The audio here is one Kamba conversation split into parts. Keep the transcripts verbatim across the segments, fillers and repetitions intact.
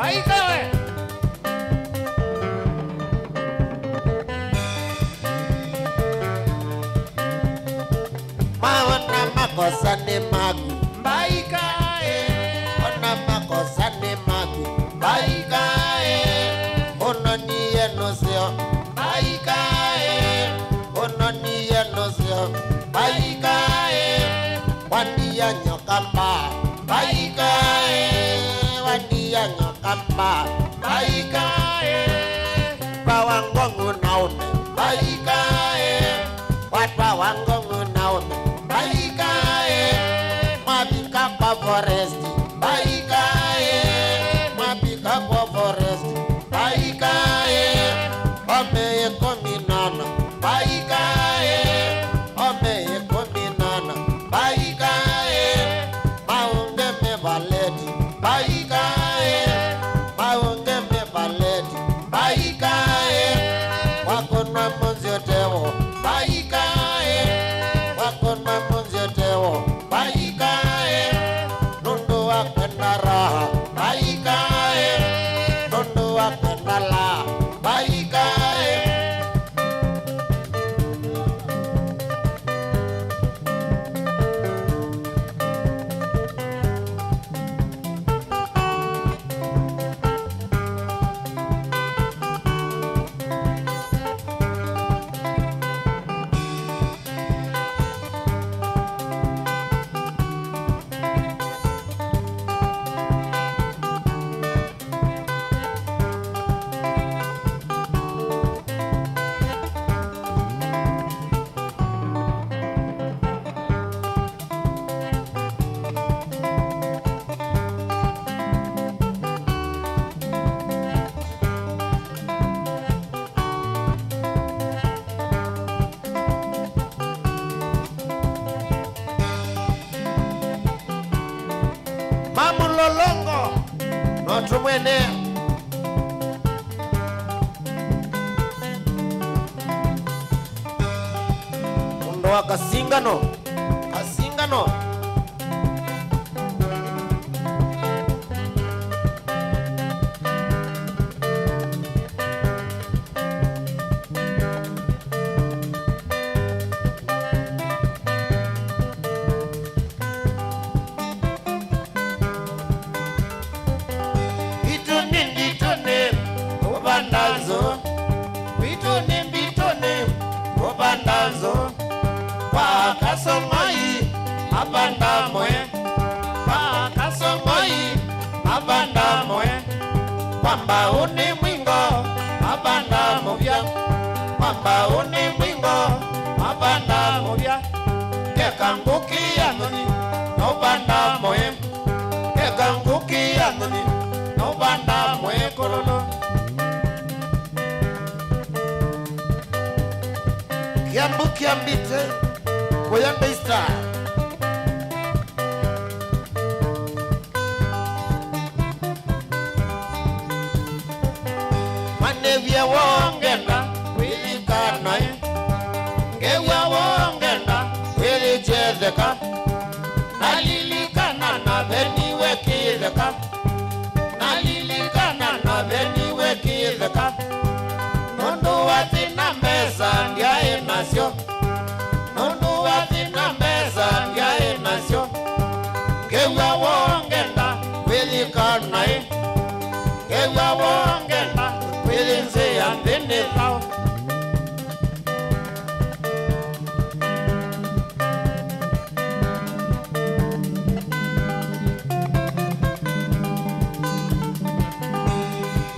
Aikawe. Maona makosa nĩ maku. Mbaikae. Ona makosa nĩ maku. Mbaikae. Ũnonie nũseo. Mbaikae. Ũnonie nũseo. Mbaikae. Wandia nyoka mba. Mbaikae. Wandia nyoka mba. Mbaikae. Pawa ngong'u na ũme. Mbaikae. Watwawa ngong'u na ũme. Mbaikae. Mwavika kwa forest. Mbaikae. Mwavika kwa forest. Mbaikae. Ome ĩkũmi na ana. Mbaikae. Ome ĩkũmi na ana. Mbaikae. Maũnge mevaleti. Mbaikae. Maũnge mevaleti. Mbaikae. Wakonwa mũnzĩ ũtewo. Mbaikae. Wakonwa mũnzĩ ũtewo. Mbaikae. Nũndũ wa kwenda raha. Mbaikae. Nũndũ wa kwenda raha. Mbaikae. Mamulolongo, no tũmwene. Mũndũ wa Kasingano, Kasingano. Kwitũ nĩ Mbitũnĩ, ũvanda nzũa. Kwitũ nĩ Mbitũnĩ, ũvanda nzũa. Kwa Kasong'oi, mavanda mũe. Kwa Kasong'oi, mavanda mũe. Kwa Mbaũnĩ Mwingo, mavanda mũvya. Kwa Mbaũnĩ Mwingo, mavanda mũvya. Keka ngũkĩ ya nyoni, no vanda mũe. Keka ngũkĩ ya nyoni, no vanda mũe kũlũlũ. Kiambu kiambite, kũya Daystar. Manevya wongenda kwĩlikana, ngew'a wongenda kwĩlikyetheka. Nalilikana naveniwe kĩtheka. Nalilikana naveniwe kĩtheka. Nũndũ wa thĩna mbesa ndyaĩ nasyo. Nũndũ wa thĩna mbesa ndyaĩ nasyo. Ngew'a wongenda kwĩlikana ĩ. Ngew'a wongenda kwĩyĩnzĩa nthĩ nĩ thaũ.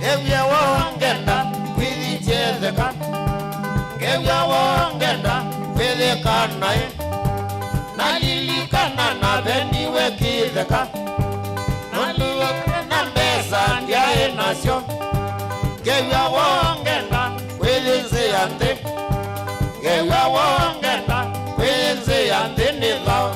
Ngew'a wongenda kwĩyĩnzĩa nthĩ. Ngew'a wongenda kwĩlikana ĩ. Nalilikana naveniwe kĩtheka. Nalilikana mbesa ndyaĩ nasyo. Ngew'a wongenda kwĩyĩnzĩa nthĩ. Ngew'a wongenda kwĩyĩnzĩa nthĩ nĩ thaũ.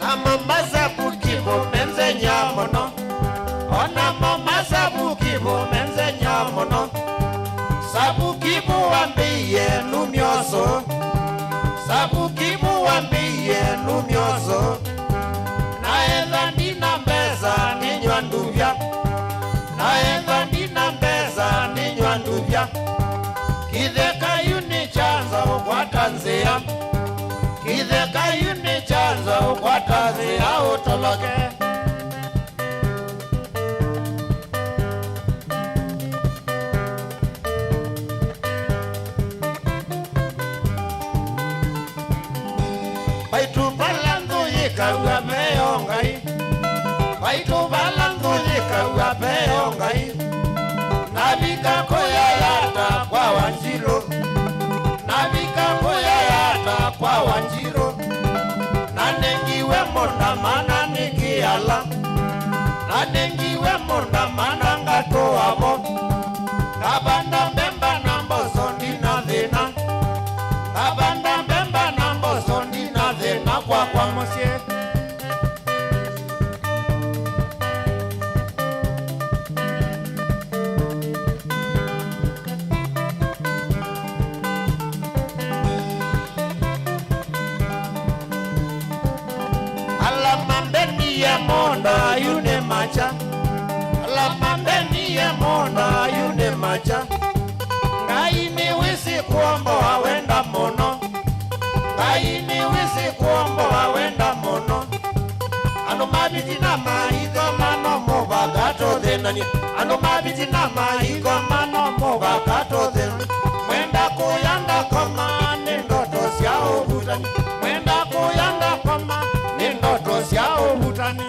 Namo masavuki vũmenzenya mũno. Onamo masavuki vũmenzenya mũno. Savuki Wambĩie numya ũsũ, Savukimu wambĩie numya ũsũ, na etha ndina mbesa nĩnyw'a nduvya, na etha ndina mbesa nĩnyw'a nduvya. Kĩtheka yu nĩ kyanza ũkwata nzĩa, kĩtheka yu nĩ kyanza ũkwata nzĩa ũtoloke. Vaitũ vala nthũ yĩkaw'a veo Ngai, vaitũ vala nthũ yĩkaw'a veo Ngai. Navika kũyayata kwa Wanjilũ, navika kũyayata kwa Wanjilũ. Nanengiwe mũndũ mana nĩ kĩala, nanengiwe mũndũ mana ngatũa vo. Ngavanda mbemba na mboso ndina thĩna, ngavanda mbemba na mboso ndina thĩna kwakwa mũsyĩ. Ala mambenie mũũnda yu nĩ makya, ala mambenie mũũnda yu nĩ makya. Ngai nĩwĩsĩ kũomboa wenda mũno, Ngai nĩwĩsĩ kũomboa wenda mũno. Andũ ma vitina maithoma no mũvaka tũthĩnany'e. Andũ ma vitina maithoma no mũvaka tũthĩnany'e. Mwenda kũya ndakoma nĩ ndoto sya ũvutani. Mwenda kũya ndakoma nĩ ndoto sya ũvutani.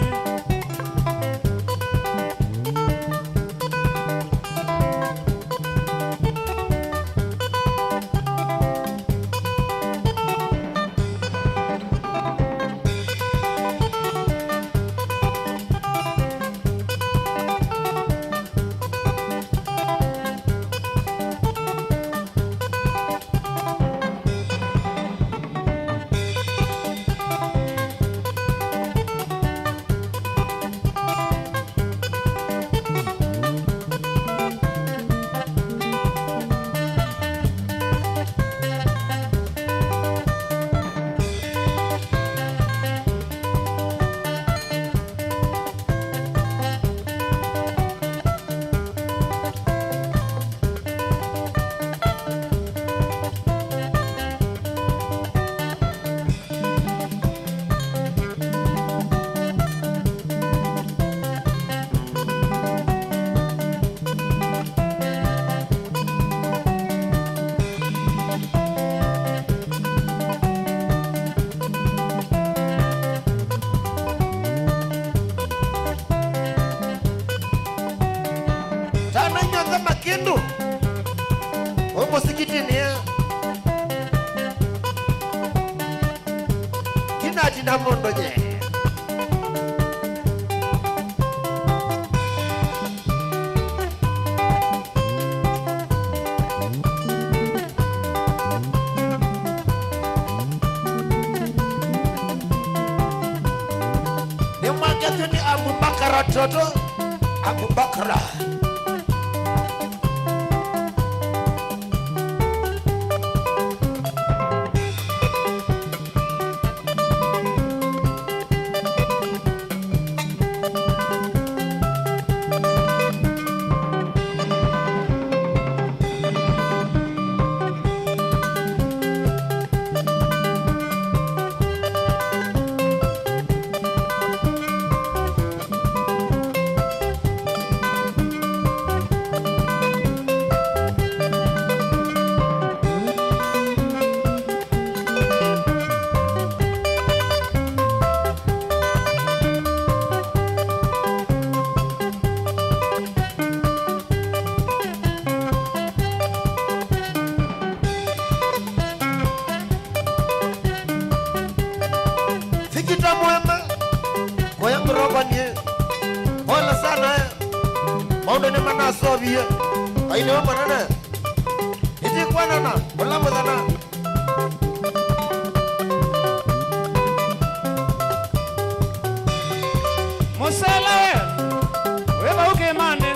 Tana nyonthe makĩndũ. Ũmũsikitinĩ. Kinatina mũndũ nye. Nĩmwakethw'e nĩ Abubakara Toto. Abubakara. Fikita mwema, koya ngorova nie. Pole sana, eh. Maũndũ nĩmanasovie. Ngai nĩwe mũnene. Ĩtikwanana, ũla mũthenya. Mũsele we, wĩ vau kĩĩmanĩ.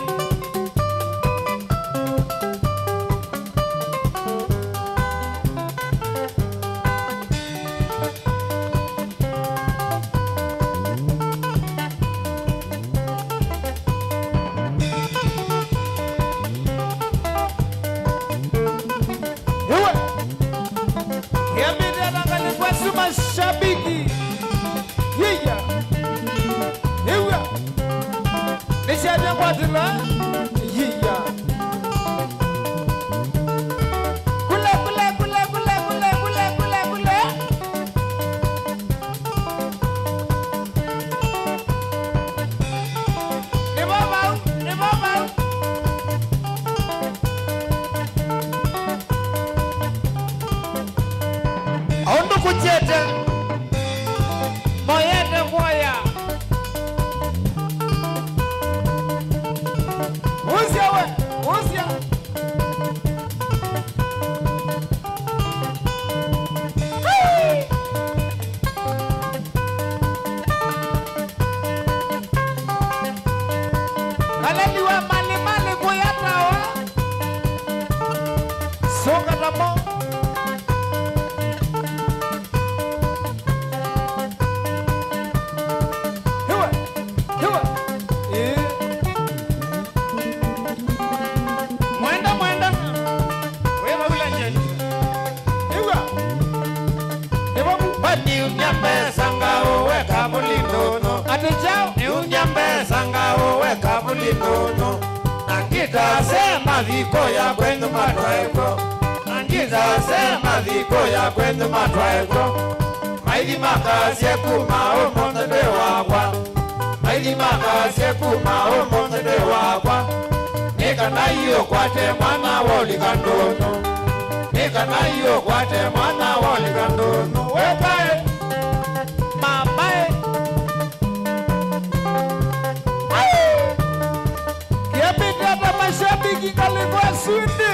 Mashabiki. Yiya. Ĩw'a. Nĩsyavya kwatĩla. Yiya. Kule, kule, kule. Nĩ vo vau, nĩ vo vau. O ũndũ kũkyete, moyete kwoya. Usya we, usya. Kaleli wa mali mali kũya tawa. Songa tamo. Hiwe, hiwe. Ĩĩ. Mwenda, mwenda. Wĩ vau la njeli. Ĩw'a. Nĩ vau. Niumya mbesa ngaũwe kavuli ndũnũ. Atĩ kyaũ? Niumya mbesa ngaũwe kavuli ndũnũ. Na ngita se mathiko ya kwenyu matwaekwo. Na ngita se mathiko ya kwenyu matwaekwo. Maithi makasye kuma ũmũnthĩ ndwĩ wakwa. Maithi makasye kuma ũmũnthĩ ndwĩ wakwa. Nĩ kana iũkwate mwana wa ũlika ndũnũ. Nĩ kana iũkwate mwana wa ũlika ndũnũ. Wekae. Mamae. Ai! Kĩambĩte ata mashabiki ngalĩko asindi.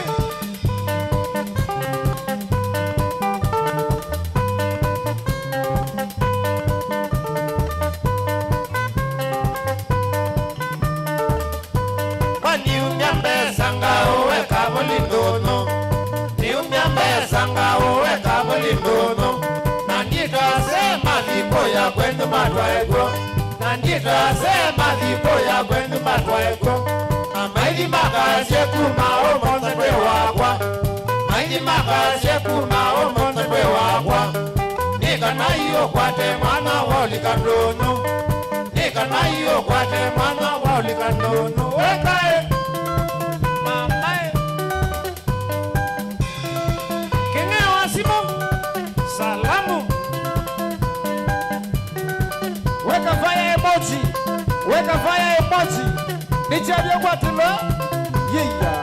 Niumya mbesa ngaũwe kavuli ndũnũ. Niumya mbesa ngaũwe kavuli ndũnũ. Na nditase mathiko ya kwenyu matwaekwo. Na nditase mathiko ya kwenyu matwaekwo. Na maithi makasye kuma ũmũnthĩ ndwĩ wakwa. Maithi makasye kuma ũmũnthĩ ndwĩ wakwa. Nĩ kana iũkwate mwana wa ũlika ndũnũ. Nĩ kana iũkwate mwana wa ũlika ndũnũ. Wekae. Mamae. Kĩng'ea wa simũ. Salamu. Weka fire emoji. Weka fire emoji. Nĩkyavya kwatĩlwa. Yiya.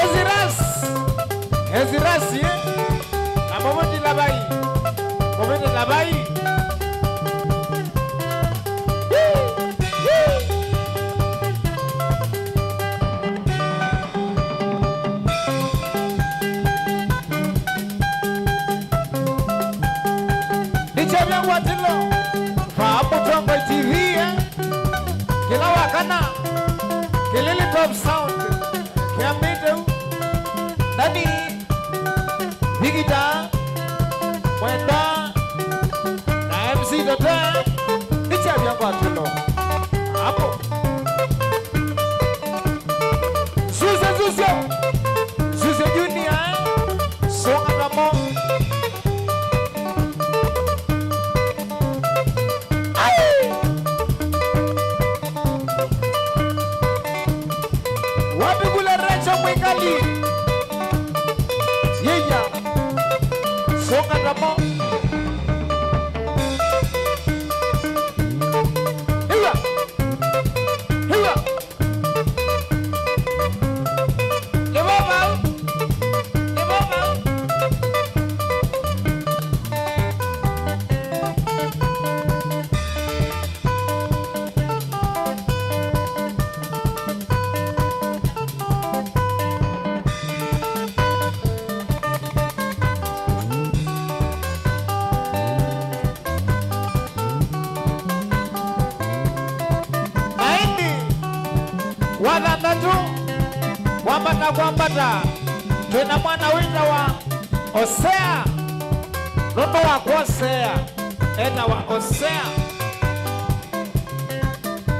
Eziras. Eziras, eh? Na mũvĩndĩ Labai. Mũvĩndĩ Labai. Nĩkyavya ngwatĩlo vaa Mũtongoi T V, eh? Kĩla wakana, Kĩlĩlĩ Top Sound, kĩambĩte u. Ndani, Vigita, Mwenda, na M C Tata, nĩkyavya ngwatĩlo. Hapo. Zuze, Zuze. Zuze Junior, eh? Songa namo. Ai! Wapi kule Recho Mwikali? Yiya. Songa namo. Hiya. Hiya. Ambata kwambata, twĩ na mwana wĩtawa Osea. Nũndũ wa kwosea, etawa Osea.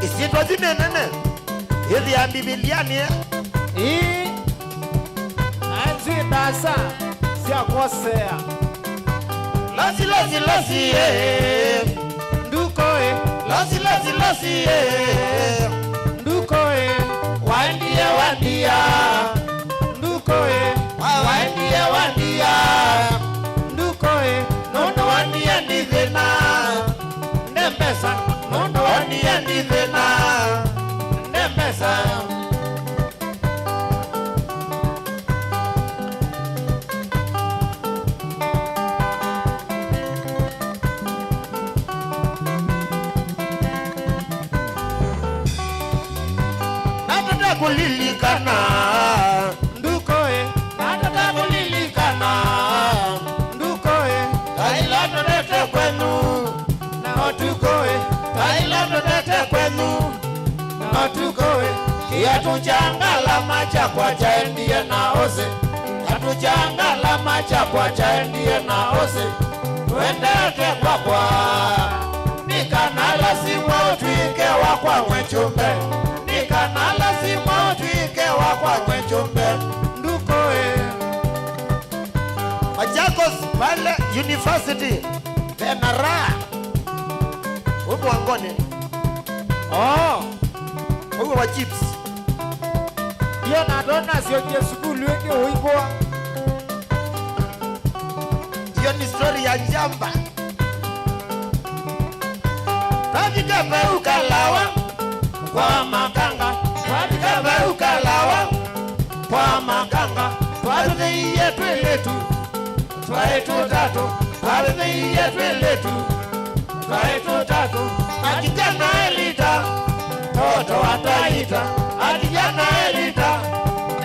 Ĩsyĩtwa yĩu nĩ nene, yĩthĩaa Mbivilianĩ. Ĩĩ, na nzw'ĩ ndaasa sya kwosea. Losi, losi, losi, eh. Nduko, eh. Losi, losi, losi, eh. Nduko, eh. Waendie, wandia. Nduko, eh. Wa-, waendie, wandia. Nduko, eh. Nũndũ wandia nĩ thĩna. Nde mbesa. Nũndũ wandia nĩ thĩna. Nde mbesa. Na tũtekũlilikana. Nduko, ĩ, na tũtekũlilikana. Nduko, ĩ, ta ila tũtete kwenyu. Na ũtukũ, ĩ, ta ila tũtete kwenyu. Na ũtukũ, ĩ, kĩatũ kya ngalama kyakwa kyaendie na ũsĩ. Kĩatũ kya ngalama kyakwa kyaendie na ũsĩ. Twendete kwakwa. Nĩ kana lazima ũtw'ĩke wakwa mwe kyũmbe. Nĩ kana lazima ũtw'ĩke wakwa mwe kyũmbe. Nduko, ĩ. Machakos pale university. Tena raha. Wĩ mũangonĩ. Oh. Ũguo wa chips. Ndiona ndona syokie sukulu ĩngĩ ũivũa. Hiyo ni story ya njamba. Twavika vau Kalawa kwa makanga. Twavika vau Kalawa kwa makanga. Twavithĩie twĩlĩtu. Twaĩ tũtatũ, twavithĩie twĩlĩtu. Twaĩ tũtatũ, na kijana elita, mtoto ataita, na kijana elita,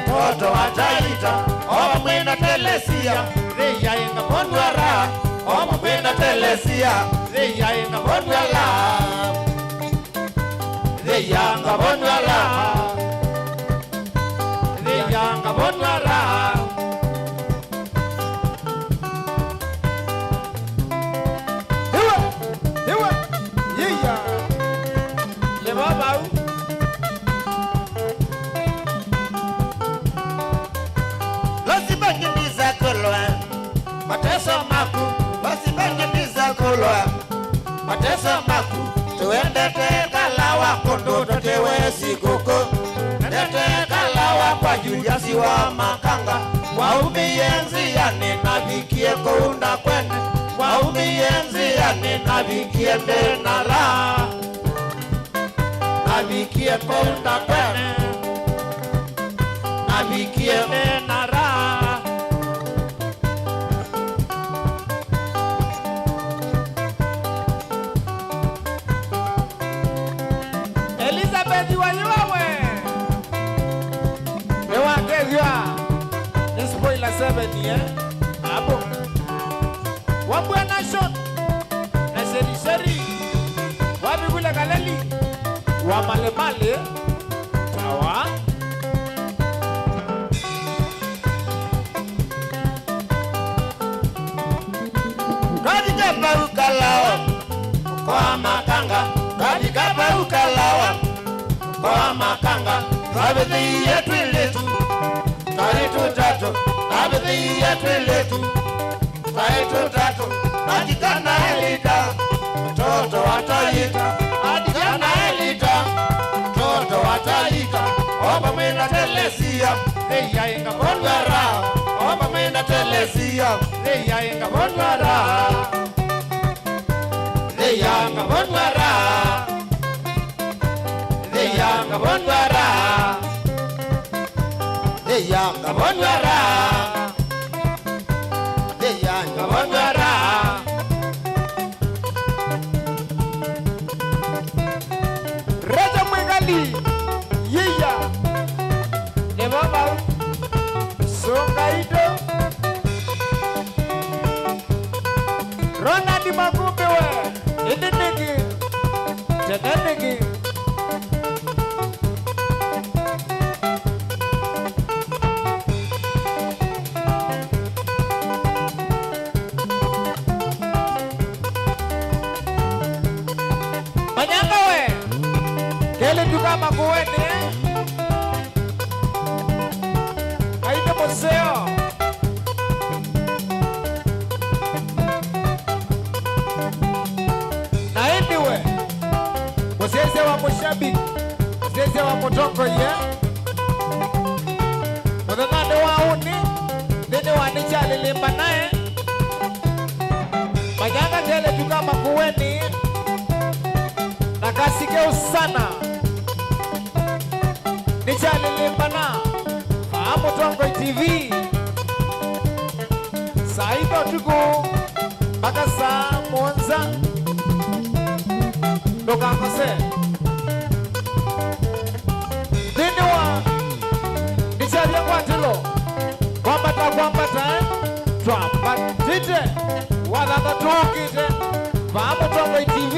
mtoto ataita, o vamwe na Telesia, thĩia ĩngavonũ ala, o vamwe na Telesia, thĩia ĩngavonũ ala, thĩia ĩngavonũ ala, thĩia ĩngavonũ ala. Iwe, iwe, iya. Nĩ vau. Lazima ngĩmbisa kũlwa. Mateso maku. Lazima ngĩmbisa kũlwa. Mateso maku, tũendete Kalawa kũndũ tũtĩwe sikũkũ. Twendete Kalawa kwa Julius wa makanga. Waumie nzianĩ navikie kũu Ndakwene. Waumie nzianĩ navikie ndĩ na raha. Navikie kũu Ndakwene. Navikie ndĩ na raha. Elizabeth Wayũa we nĩwakethw'a nĩ spoiler seven ye. Abo. Wambua Nation na Sherisheri. Wavivule Kaleli wa Malemale. Tawa. Twavika vau Kalawa kwa makanga, twavika vau Kalawa kwa makanga, twavithĩie twĩlĩtu, twaĩ tũtatũ, twavithĩie twĩlĩtu, twaĩ tũtatũ, na kijana elita, mtoto ataita, na kijana elita, mtoto ataita, o vamwe na Telesia, thĩia ĩngavonũ ala, o vamwe na Telesia, thĩia ĩngavonũ ala, thĩia ĩngavonũ ala, thĩia ĩngavonũ ala, thĩia ĩngavonũ ala. Thĩia ĩngavonũ ala. Reja Mwĩkali, yĩya. Nĩ vau vau. Sũnga indo. Ronald Makumbi we, ĩndĩ nĩkĩ? Tene nĩkĩ? Makueni, eh? Aithe mũseo. Na ĩndĩ we, mũsyaĩĩsya wa mũshabiki, mũsyaĩĩsya wa mũtongoi, eh? Mũthenyanĩ wa ũnĩ, nthĩnĩ wa nĩkyalĩlĩmbanae, manyanga kelĩ tuka Makueni, na kasi keũ sana. Nĩkyalĩlĩmbana vaa Mũtongoi T V, saa itha ũtukũ mpaka saa mũonza. Ndũkakose. Nthĩnĩ wa nĩkyavya ngwatĩlo, kwambata, kwambata, eh? Twambatĩte, wathanthatũ ũkĩte, vaa Mũtongoi T V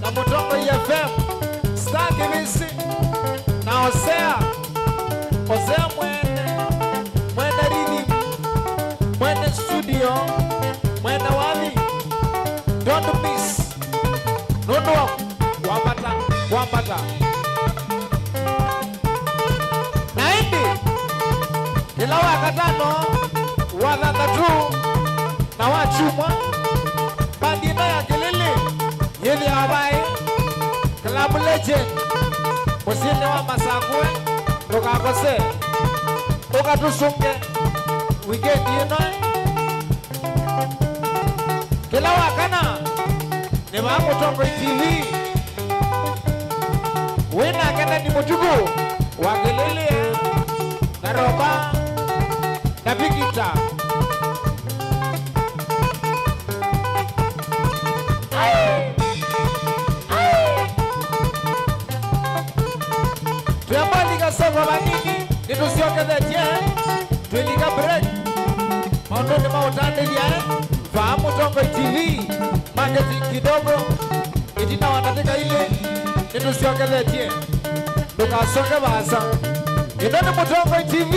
na Mũtongoi F M, Star Kĩvĩsĩ, na Osea, Osea mwene, mwene rhythm, mwene studio, mwene wathi, don't miss. Nũndũ wa kwambata, kwambata. Na ĩndĩ, kĩla wa katano, wa thanthatũ, na wa kyumwa, mbandi ĩno ya Kĩlĩlĩ yĩthĩawa vaĩ Club Legend, mũsyĩnĩ wa Masakũe. Ndũkakose, ũka tũsũnge wikendi ĩno. Kĩla wa kana nĩ vaa Mũtongoi T V. Wĩ nake Ndani Mũtuku wa Kĩlĩlĩ na Roba na Vikita. Twĩambalika soko vanini, nĩtũsyokethetye, twĩlika break. Maũndũnĩ ma ũtandĩthya, eh? Vaa Mũtongoi T V, marketing kidogo, ĩtina wa ndatĩka ilĩ, nĩtũsyokethetye. Ndũkasonge vaasa. Ĩno nĩ Mũtongoi T V.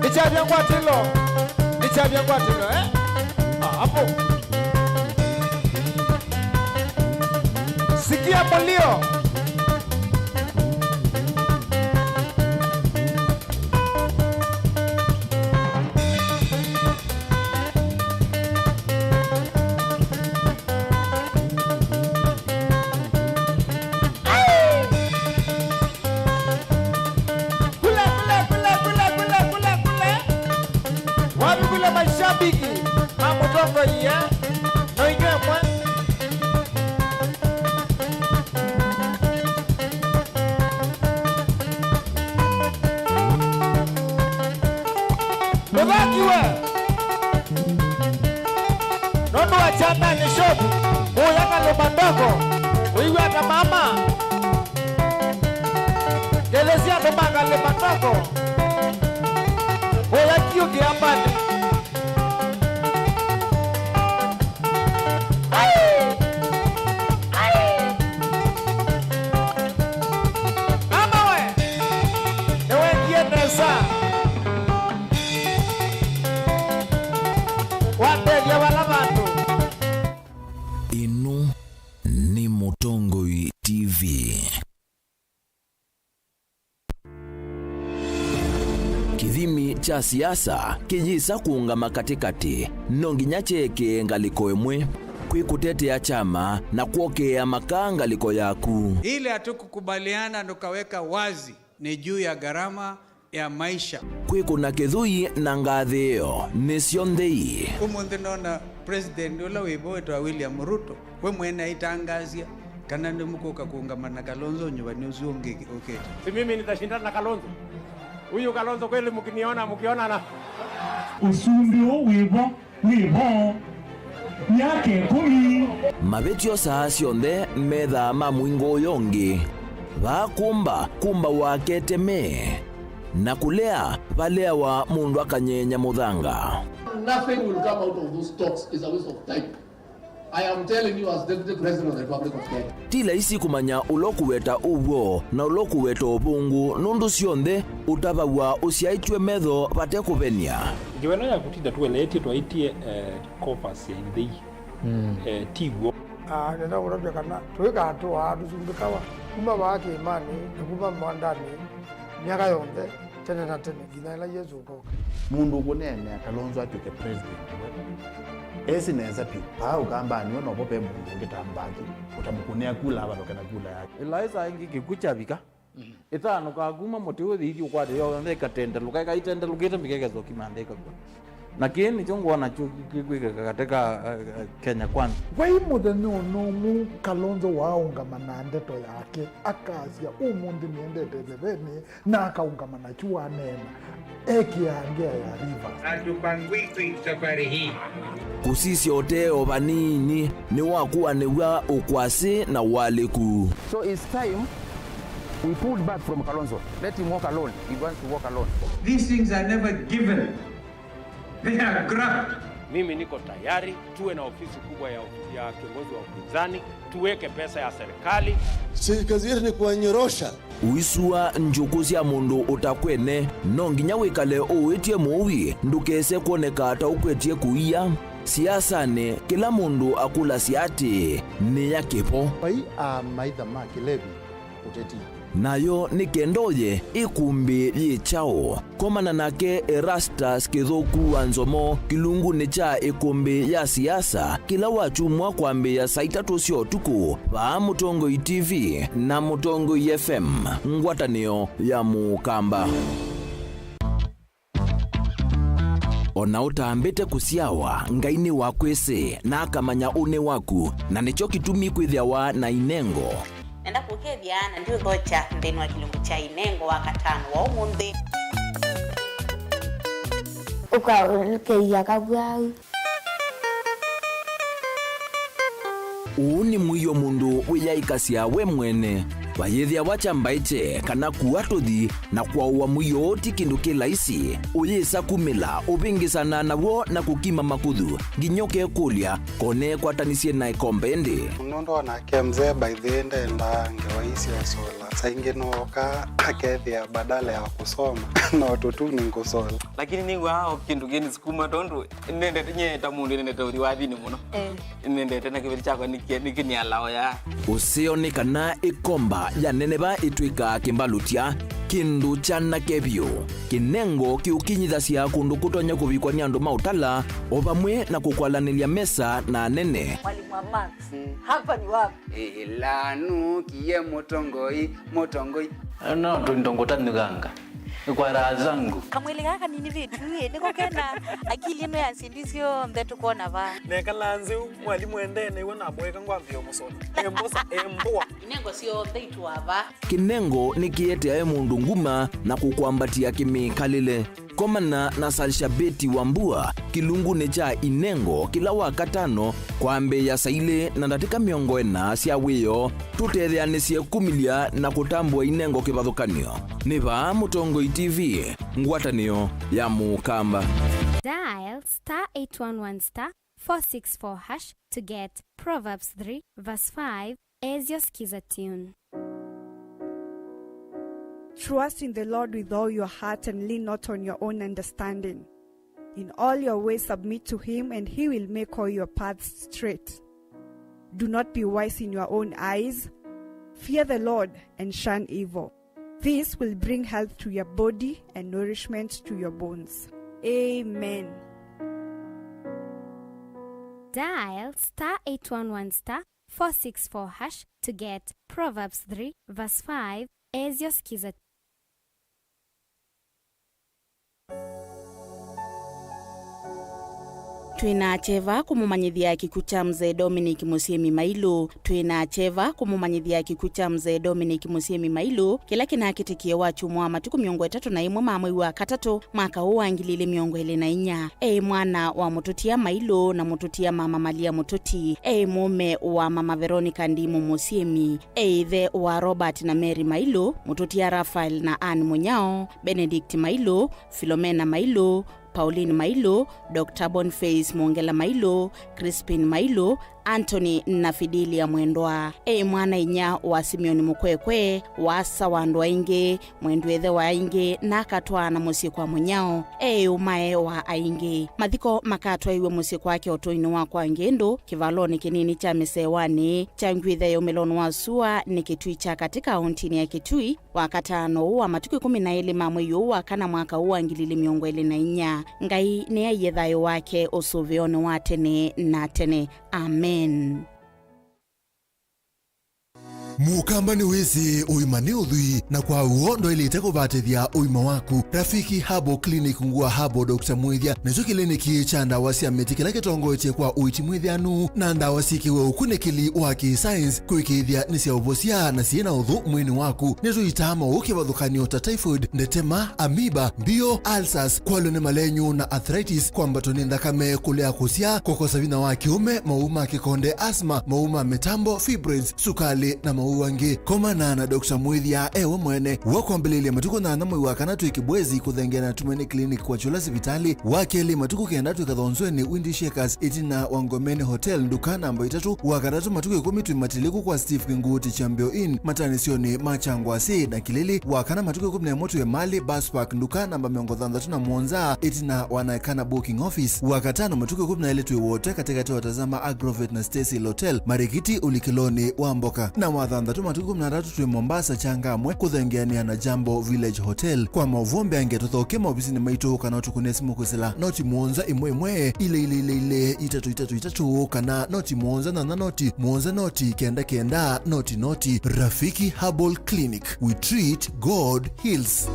Nĩkyavya ngwatĩlo. Nĩkyavya ngwatĩlo, eh? Ah, hapo. Sikia mulio. Kule, kule, kule, kule, kule. Wapi kule mashabiki? Mamũtongoie. No inyuĩ mwe. Ndũthakiwe. Nũndũ wa Chandanyi Shop, kũya Kalĩma Ndoko, ũiw'a ta mama. Ngelesya andũ ma Kalĩma Ndoko, kũya Kiu Kĩambanĩ. Ai! Ai! Mama we, nĩwekie nesa. Wandethya vala vandũ. Ĩno nĩ Mũtongoi T V. Kĩthimi kya siasa kĩyĩsa kũũngama katĩkatĩ, no nginya kyeekĩe ngalĩko ĩmwe. Kwĩ kũtetea kyama na kwokeea makaa ngalĩko yaku. Ile hatukukubaliana tukaweka wazi ni juu ya gharama ya maisha. Kwĩkũna kĩthũi na ngathĩĩo nĩsyo nthei. Ũmũnthĩ nona president ũla wĩ vo wĩtawa William Ruto, we mwene aitangaasya kana nĩmũkũka kũũngama na Kalonzo nyuvanĩ ũsu ũngĩ ũkĩte. Si mimi nitashindana na Kalonzo? Huyu Kalonzo kweli mkiniona, mkiona na ũsumbĩ ũũ wĩ vo. Wĩ vo myaka ĩkũmi. Mavĩtyo saa syonthe methaa ma mũingo ũyũ ũngĩ. Vaa kũmba, kũmbawa keteme. Na kũlea, valeawa mũndũ akanyenya mũthanga. Nothing will come out of those talks. It's a waste of time. I am telling you as Deputy President of the Republic of Kenya. Ti laisi kũmanya ũla ũkũweta ũw'o na ũla ũkũweta ũvũngũ, nũndũ syonthe ũtavaw'a ũsyaĩtw'e metho vate kũvenia. Ngewa ĩno ya kũtinda tũeleetye twaĩtye, eh, coffers ya ithei. Mm. Eh, ti w'o. Ah, nenda kũtavya kana tũikatũaa tũsumbĩkawa. Kuma vaa kĩĩmanĩ na kuma mwandanĩ, myaka yonthe, tene na tene, nginya ĩla Yesũ ũkoka. Mũndũ ũkũneenea Kalonzo atw'ĩke president we, esĩ nesa vyũ, vaa Ũkambanĩ we novo ve mũndũ ũngĩ ta Mbaki ũtamũkũnĩa kula avalũke na kula yake. Ĩlaĩsa ĩngĩ kĩkw'ũ kyavika, ĩtanũkaa kuma mũtĩ ũthi ithi ũkwate yonthe ĩkatendelũka, ĩkaitendelũkĩte mĩka ĩkesa ũkimantha ĩkakw'a. Na kĩĩ nĩkyo ngwona kyu kĩkwĩkĩka katĩ ka, eh, eh, Kenya Kwanza. Vai mũthenya o na ũmwe Kalonzo waaũngama na ndeto yake, akasya, "Ũmũnthĩ nĩendete ĩthevenĩ," na akaũngama nakyu waneena, ekĩaa ngĩa ya Rivers. Hatupangwiki safari hii. Kũsisya ũtee o vanini nĩwakuanĩw'a ũkwasĩ na ũalĩku. So it's time we pulled back from Kalonzo. Let him walk alone. He wants to walk alone. These things are never given. They are graft. Mimi niko tayari tuwe na ofisi kubwa ya, ya kiongozi wa upinzani, tuweke pesa ya serikali. Si kazi yetu ni kuwanyorosha. Ũisua njũkũ sya mũndũ ũtakwene, no nginya wĩkale ũwĩtye mũui ndũkese kwoneka ta ũkwetye kũia. Siasanĩ, kĩla mũndũ akũlasya atĩĩ, "Nĩ ya kĩvo?" Vai amaitha ma kĩlevi ũteti. Nayo nĩ kenda ũye ĩkũmbĩ yĩ kyaũ? Komana nake Erastus Kĩthũku wa Nzomo kĩlungunĩ kya ĩkũmbĩ ya siasa kĩla wakyumwa kwambĩĩa saa itatũ sya ũtukũ vaa Mũtongoi T V na Mũtongoi F M, ngwatanĩo ya Mũkamba. O na ũtambĩte kũsyawa, Ngai nĩwakwĩsĩ, na akamanya ũnĩ waku, na nĩkyo kĩtumi kwĩthĩawa na inengo. Nenda kũkethya, na ndiũthokya nthĩnĩ wa kĩlungu kya inengo wa katano wa ũmũnthĩ. Ũkaũlũkĩia kavwau. Ũũ nĩ mũio mũndũ wĩyaĩkasya we mwene. Vayĩthĩawa kyambaĩkye kana kua tũthi na kwaũa mũio ũũ ti kĩndũ kĩ laisi. Ũyĩsa kumĩla, ũvĩngĩsana naw'o na kũkima makũthũ, nginya ũkekũlya, "Ko neekwatanĩsye na ĩkombe ĩndĩ?" Nũndũ onake mzee by the way ndendaa ngewa ii sya ũsola. Saa ingĩ nooka akethĩa badala ya kũsoma no tũtuni ngũsola. Lakini nĩw'aa o kĩndũ kĩnĩsukuma tondũ nĩnendete, nyie ta mũndũ nĩnendete ũthi wathinĩ mũno. Eh. Nĩnendete na kĩveti kyakwa nĩkĩ-, nĩkĩnialaoya. Ũseo nĩ kana ĩkomba ya neneva ĩtw'ĩkaa kĩmbalũtya, kĩndũ kyanake vyũ. Kĩnengo kĩũkinyithasya kũndũ kũtonya kũvikwa nĩ andũ ma ũtala, o vamwe na kũkwalanĩlya mesa na anene. Mwalimu wa maths, hapa ni wapi? Ĩla nũkie mũtongoi, mũtongoi. No tũindo ngũtanyuganga. Kwa raha zangu. Kamwĩlĩ kaa kanini vĩtu ĩ, nĩko kena akili ĩno ya syĩndũ syonthe tũkwona vaa. Nekalaa nzĩ ũ, mwalimũ endee nĩw'o namũeka ngwambĩĩa ũmũsũna. Embosa, embũa. Inengo syonthe itũa vaa. Kĩnengo nĩkĩeteae mũndũ nguma na kũkwambatĩa kĩmĩkalĩle. Komana na Salshabeti Wambua kĩlungunĩ kya inengo kĩla wa katano kwambĩĩa saa ilĩ na ndatĩka mĩongo ĩna sya wĩoo. Tũtetheanĩsye kumĩlya na kũtambũa inengo kĩvathũkany'o. Nĩ vaa Mũtongoi T V, ngwatanĩo ya Mũkamba. Dial star eight one one star four six four hash to get Proverbs three verse five as your Skiza tune. Trust in the Lord with all your heart and lean not on your own understanding. In all your ways submit to him, and he will make all your paths straight. Do not be wise in your own eyes. Fear the Lord and shun evil. This will bring health to your body and nourishment to your bones. Amen. Dial star eight one one star four six four hash to get Proverbs three verse five as your Skiza. Twĩna kyeva kũmũmanyĩthya kĩkw'ũ kya Mzee Dominic Mũsyĩmi Mailũ. Twĩna kyeva kũmũmanyĩthya kĩkw'ũ kya Mzee Dominic Mũsyĩmi Mailũ, kĩla kĩnakĩtĩkie wakyumwa wa matukũ mĩongo ĩtatũ na ĩmwe ma mwei wa katatũ, mwaka ũũ wa ngili ilĩ mĩongo ĩlĩ na inya. Eĩ mwana wa mũtũtia Mailũ na mũtũtia Mama Malia Mũtũti. Eĩ mũũme wa Mama Veronica Ndimũ Mũsyĩmi. Eĩ ĩthe wa Robert na Mary Mailũ, mũtũtia Raphael na Anne Mũnyao, Benedict Mailũ, Philomena Mailũ, Pauline Mailũ, Doctor Boniface Mwongela Mailũ, Crispin Mailũ, Anthony na Fidelia Mwendwa. E mwana-inyia wa Simeoni Mũkwekwe, wa asa wa andũ aingĩ, mwendwa ĩthe wa aingĩ, na akatwaana mũsyĩ kwa mũnyao, e ũmae wa aingĩ. Mathiko makatwaĩw'e mũsyĩ kwake ũtũinĩ wa kwa Ngĩndũ, kĩvalonĩ kĩnini kya Mĩsewanĩ, kya ngwĩtha ya umĩlonĩ wa sua nĩ Kĩtui kya katĩ kaũntinĩ ya Kĩtui, Wakatano ũũ wa matukũ ĩkũmi na elĩ ma mwei ũũ wa kana mwaka ũũ wa ngili ilĩ mĩongo ĩlĩ na inya. Ngai nĩaie thayũ wake ũsũvĩonĩ wa tene na tene. Amen. Mũkamba nĩwĩsĩ ũima nĩ ũthwii, na kwa w'o ndwaĩlĩte kũvatĩthya ũima waku. Rafiki Herbal Clinic Ngua Herbal Doctor Mwĩthya nĩkyo kĩliniki kya ndawa sya mĩtĩ kĩla kĩtongoetye kwa ũiiti mwĩthĩanu na ndawa syĩkĩwe ũkunĩkĩli wa kĩ-science kũĩkĩĩthya nĩ sya ũvosya na syĩ na ũthũ mwĩĩnĩ waku. Nĩtũitaa maũũ kĩvathũkany'o ta typhoid, ndetema, amoeba, mbio, ulcers, kwalw'a nĩ malenyũ na arthritis, kwambatwa nĩ nthakame, kũlea kũsyaa, kũkosa vinya wa kĩũme, maũũ ma kĩkonde, asthma, maũũ ma mĩtambo, fibroids, sukalĩ, na maũũ angĩ. Komana na Doctor Mwĩthya e we mwene. Wa kwambĩlĩlya matukũ nyanya mwei wa kana twĩ Kibwezi kũthengeana na Tumaini Clinic kwa Chula sivitalĩ. Wa kelĩ matukũ kenda twĩ Kathonzweni Windy Shakers ĩtina wa Ngomeni Hotel, nduka namba itatũ. Wa katatũ matukũ ĩkũmi twĩ Matiliku kwa Steve Kinguti Chambio Inn, matanĩsyonĩ ma Kyangwasi na Kilili. Wa kana matukũ ĩkũmi na ĩmwe twĩ Emali Bus Park, nduka namba mĩongo thanthatũ na mũonza ĩtina wa Naekana Booking Office. Wa katano matukũ ĩkũmi na elĩ twĩ Wote katĩkatĩ wa Tazama Agrovet na Stacy Hotel, Marikiti ũlikĩlonĩ wa mboka. Na wa thanthatũ matukũ ĩkũmi na atatũ twĩ Mombasa Changamwe kũthengeanĩa na Jambo Village Hotel. Kwa maũvoo mbeange tũthoke maovisinĩ maitũ kana ũtũkũnĩe simũ kwĩsĩla noti mũonza ĩmwe ĩmwe ilĩ ilĩ ilĩ ilĩ itatũ itatũ itatũ kana noti mũonza nyanya noti mũonza noti kenda kenda noti noti. Rafiki Herbal Clinic, we treat, God heals.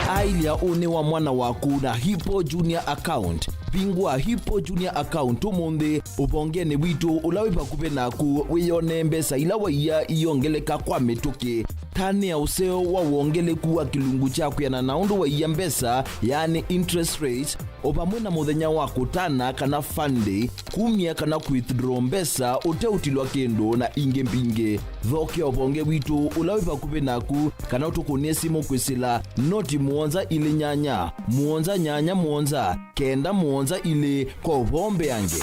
Aĩlya ũnĩ wa mwana waku na Hippo Junior Account. Vingũa Hippo Junior Account ũmũnthĩ ũvongenĩ witũ ũla wĩ vakuvĩ naku, wĩyonee mbesa ila waia iongeleka kwa mĩtũkĩ. Tanĩa ũseo wa wongeleku wa kĩlungu kya kwĩanana na ũndũ waia mbesa, yaani interest rate, o vamwe na mũthenya wa kũtana kana fund day, kumya kana withdraw mbesa ũteũtilwa kĩndũ, na ingĩ mbingĩ. Thokea ũvonge witũ ũla wĩ vakuvĩ naku kana ũtũkũnĩe simũ kwĩsĩla noti mũonza ilĩ nyanya, mũonza nyanya mũonza, kenda mũonza ilĩ kwa ũvoo mbeange.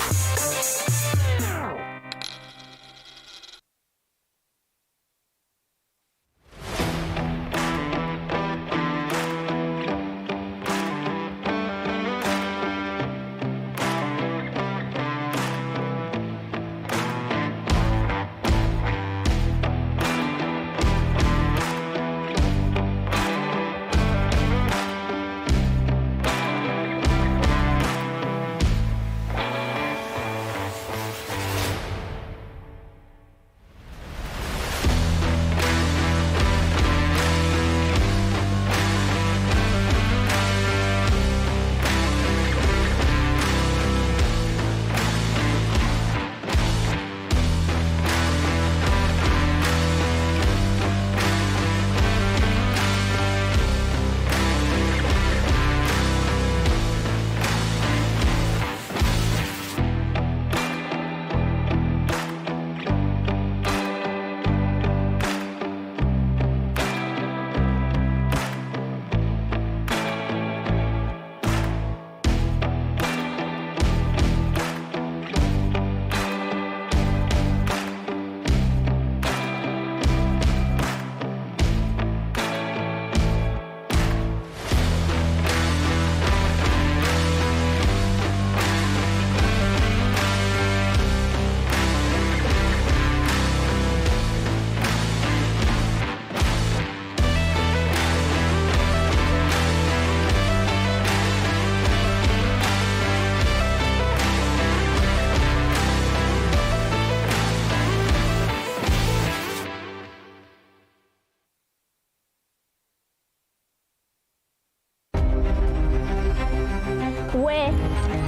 We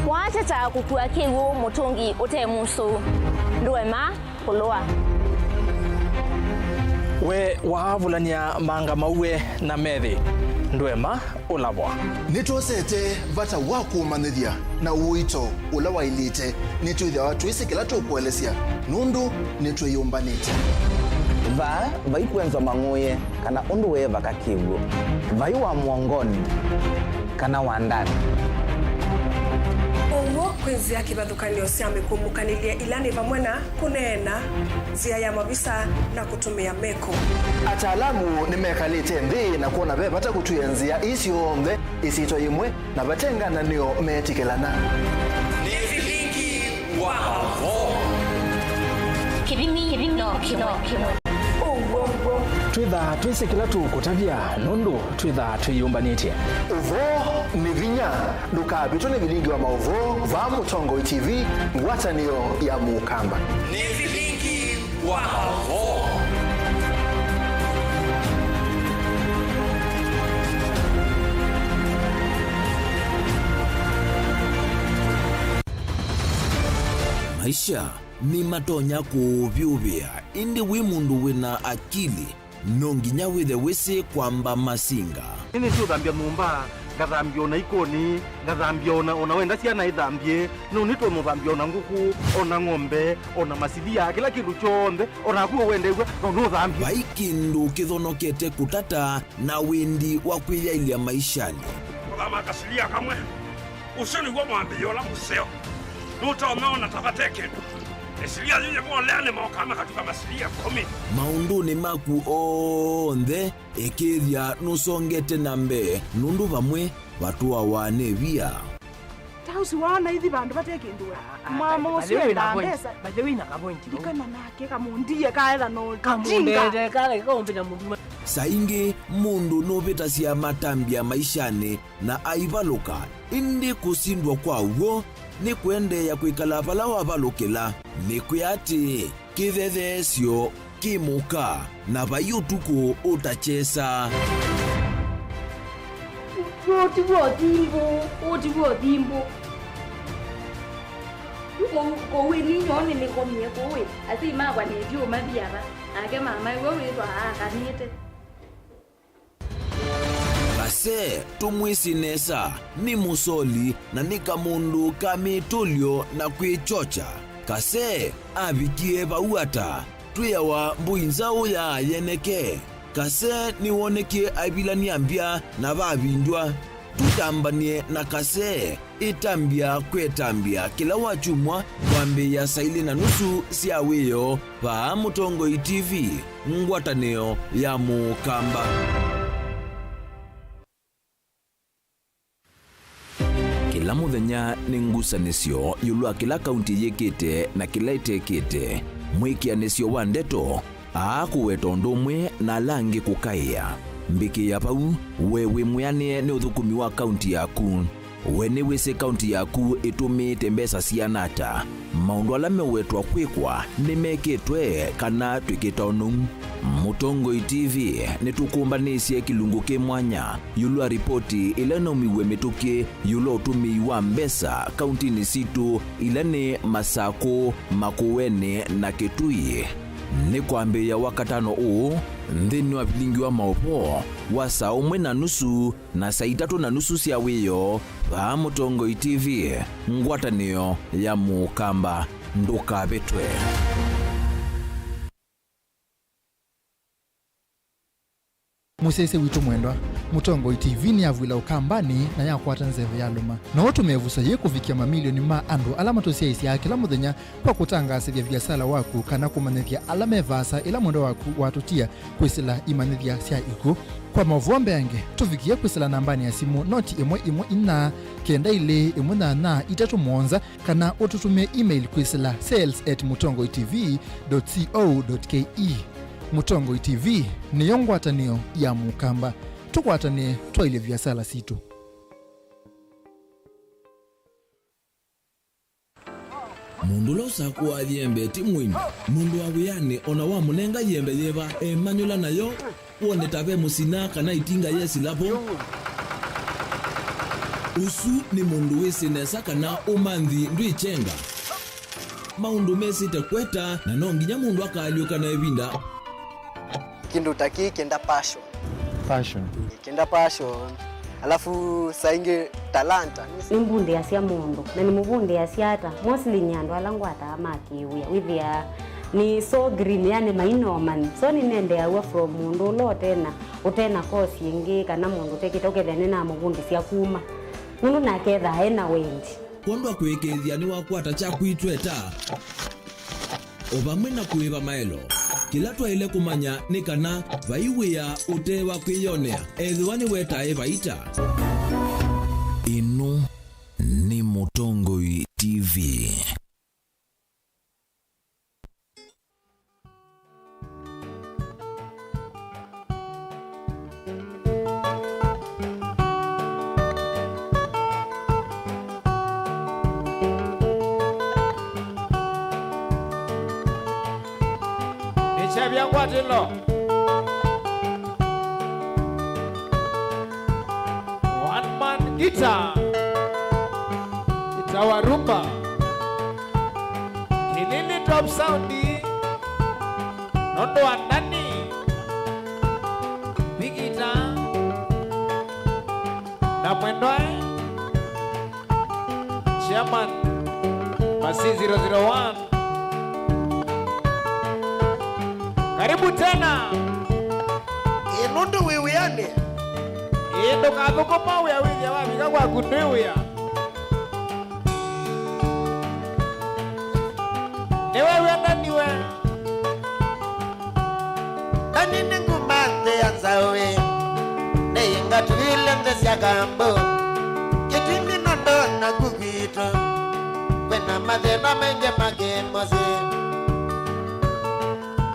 waatata kũkua kĩw'ũ mũtũngi ũte mũsũ, ndũema kũlũa. We waavulany'a manga mauwe na methĩ, ndũema ũlavwa. Nĩtwosete vata wa kũũmanyĩthya na ũito ũla waĩlĩte. Nĩtwĩthĩawa twĩsĩ kĩla tũkũelesya, nũndũ nĩtwĩyũmbanĩtye. Vaa vai kwenzwa mang'ũye kana ũndũ wĩ vaka kĩw'ũ. Vai wa mũongonĩ kana wa ndani. Ũw'o kwĩ nzĩa kĩvathũkany'o sya mĩkũmũkanĩlye ila nĩ vamwe na kũneena, nzĩa ya mavisa, na kũtũmĩa meko. Ataalamu nĩmekalĩte nthĩ na kwona ve vata kũtw'ĩa nzĩa ii syonthe ĩsyĩtwa yĩmwe na vate ngananĩo meetĩkĩlana. Nĩ vilingi wa maũvoo. Kĩthimi no kĩmwe. Ũw'o, ũw'o. Twĩthaa twĩsĩ kĩla tũkũtavya nũndũ twĩthaa twĩyũmbanĩtye. Ũvoo nĩ vinya. Ndũkavĩtwe nĩ vilingi wa maũvoo vaa Mũtongoi T V, ngwatanĩo ya Mũkamba. Nĩ vilingi wa maũvoo. Maisha nĩmatonya kũũvyũvĩa, ĩndĩ wĩ mũndũ wĩ na akili, no nginya wĩthe wĩsĩ kwamba masinga. Nĩnĩsĩ ũthambya nyũmba, ngathambya ona ikoni, ngathambya ona, ona wenda syana ithambye, no nĩtũnũthambya ona ngũkũ, ona ng'ombe, ona masilia, kĩla kĩndũ kyonthe, ona naku ũwendeew'a, no nũthambye. Vai kĩndũ kĩthonokete kũtata na wĩndi wa kwĩyaĩlya maishanĩ. Kũthama kasilia kamwe. Ũsu nĩw'o mwambĩĩo ũla mũseo. Nũtonya ona ta vate kĩndũ. Ĩsilia yĩĩ yĩmwe ũleanĩ mokaa makatuka masilia ĩkũmi. Maũndũnĩ maku onthe, ĩkĩĩthya nũsongete na mbee, nũndũ vamwe vatũawa nĩ via. Ta ũsu waona ithi vandũ vate kĩndũ we. Ah, ah, mama by the ũsu way, endaa na point, mbesa. By the way, na ka point. Ndikana nake kamũndie kaetha no kamũndete kala kaumbĩta mũndũ. Saa ingĩ mũndũ nũvĩtasya matambya maishanĩ na aivalũka, ĩndĩ kũsindwa kwa w'o nĩ kũendeea kwĩkala vala wavalũkĩla. Nĩkwĩa atĩĩ, kĩthetheesyo kĩ mũka, na vai ũtukũ ũtakyesa. Ũũ tiw'o ũthimbũ, ũũ tiw'o ũthimbũ. Kũu, kũu ĩ ninyoo nĩnĩkomie kũu ĩ, asyai makwa nĩtyo mathi ava, nake mama ĩwe wĩthwa aakanĩte. Kasee tũmwĩsĩ nesa, nĩ mũsoli na nĩ kamũndũ ka mĩtũlyo na kwĩkyokya. Kasee avikie vau ata? Twĩawa mbũi nzaũ ya yeneke. Kasee nĩwonekie aivilany'a mbya na vavindw'a. Tũtambany'e na Kasee. Ĩtambya kwa ĩtambya kĩla wakyumwa kwambĩĩa saa ilĩ na nusu sya wĩoo vaa Mũtongoi T V, ngwatanĩo ya Mũkamba. Kĩla mũthenya nĩ ngusanĩsyo ĩũlũ wa kĩla kaunti yĩkĩte na kĩla ĩtekĩte, mwĩkĩanĩsyo wa ndeto, aa kũweta ũndũ ũmwe na ala angĩ kũkaĩa. Mbĩkĩĩa vau, we wĩ mwĩanĩe nĩ ũthũkũmi wa kaunti yaku. We nĩwĩsĩ kaunti yaku ĩtũmĩĩte mbesa siana ata? Maũndũ ala mewetwa kwĩkwa nĩmekĩtwe kana twĩkĩte ũnou? Mũtongoi T V nĩtũkũmbanĩsye kĩlungu kĩ mwanya ĩũlũ wa ripoti ĩla ĩnaumiw'e mĩtũkĩ ĩũlũ wa ũtũmĩi wa mbesa kauntinĩ sitũ ila nĩ Masakũ, Makueni na Kitui. Nĩ kwambĩĩa Wakatano ũũ, nthĩnĩ wa vilingi wa maũvoo wa saa ũmwe na nusu na saa itatũ na nusu sya wĩoo, vaa Mũtongoi T V, ngwatanĩo ya Mũkamba. Ndũkavĩtwe. Mũsyaĩĩsya witũ mwendwa, Mũtongoi T V nĩyavw'ĩla Ũkambanĩ na yakwata nzeve yalũma. No ũtũme ĩvuso yĩĩ kũvikĩa mamilioni ma andũ ala matũsyaĩĩsyaa kĩla mũthenya kwa kũtangaasĩthya viasala waku kana kũmanyĩthya ala me vaasa ĩla mwendwa waku watũtia kwĩsĩla imanyĩthya sya ikw'ũ. Kwa maũvoo mbeange, tũvikĩe kwĩsĩla nambanĩ ya simũ noti ĩmwe ĩmwe inya kenda ilĩ ĩmwe nyanya itatũ mũonza, kana ũtũtũmĩe email kwĩsĩla sales at mũtongoi T V dot co dot K E. Mũtongoi T V nĩyo ngwatanĩo ya Mũkamba. Tũkwatanĩe twaĩlye viasala sitũ. Mũndũ ũla ũsakũaa yembe ti mũimi. Mũndũ wa wĩanĩ o na wamũnenga yembe yĩva, emanyũla nayo, wone ta ve mũsina kana ĩtinga yesĩla vo. Ũsu nĩ mũndũ wĩsĩ nesa kana ũmanthi ndwĩkyenga. Maũndũ mesĩte kweta, na no nginya mũndũ akaalyũka na ĩvinda. Kĩndũ ta kĩĩ kĩenda passion. Passion. Kĩenda passion. Alafu saa ingĩ talanta. Nĩmbundĩasya mũndũ, na nĩmũvundĩasya ata? Mostly nĩ andũ ala ngwataa ma kĩwĩa. Wĩthĩaa Nĩ so green, yani mainomani. So nĩnendeaw'a from mũndũ ũla ũtena, ũtena course ĩngĩ kana mũndũ ũtekĩte ũkethĩa nĩnamũvundĩsya kuma. Nũndũ nake ethaa ena wendi. Kwondũ wa kũĩkĩĩthya nĩwakwata kyaku itweta, o vamwe na kũĩva maelo. Kĩla twaĩle kũmanya nĩ kana vai wĩa ũte wa kwĩyonea, ethĩwa nĩwetae vaita. Ĩno nĩ Mũtongoi T V. Nĩkyavya ngwatĩlo. One man guitar. Guitar wa rumba. Kilili top sound. Nũndũ wa Ndani. Bigita. Na Mwendwae. Chairman. Masi zero zero one. Karibu tena. Ĩ, nũndũ wĩ wĩanĩ. Ĩ, ndũkathũkũma wĩa wĩthĩa wavika kwaku ndwĩ wĩa. Nĩwe wĩa Ndani we. Ndani nĩ nguma nthĩ ya nzaũ ĩ. Nĩ inga tuile nthĩ sya kambo. Kĩtumi no ndona ku kwitũ. Kwĩna mathĩna maingĩ ma kĩmũsyĩ.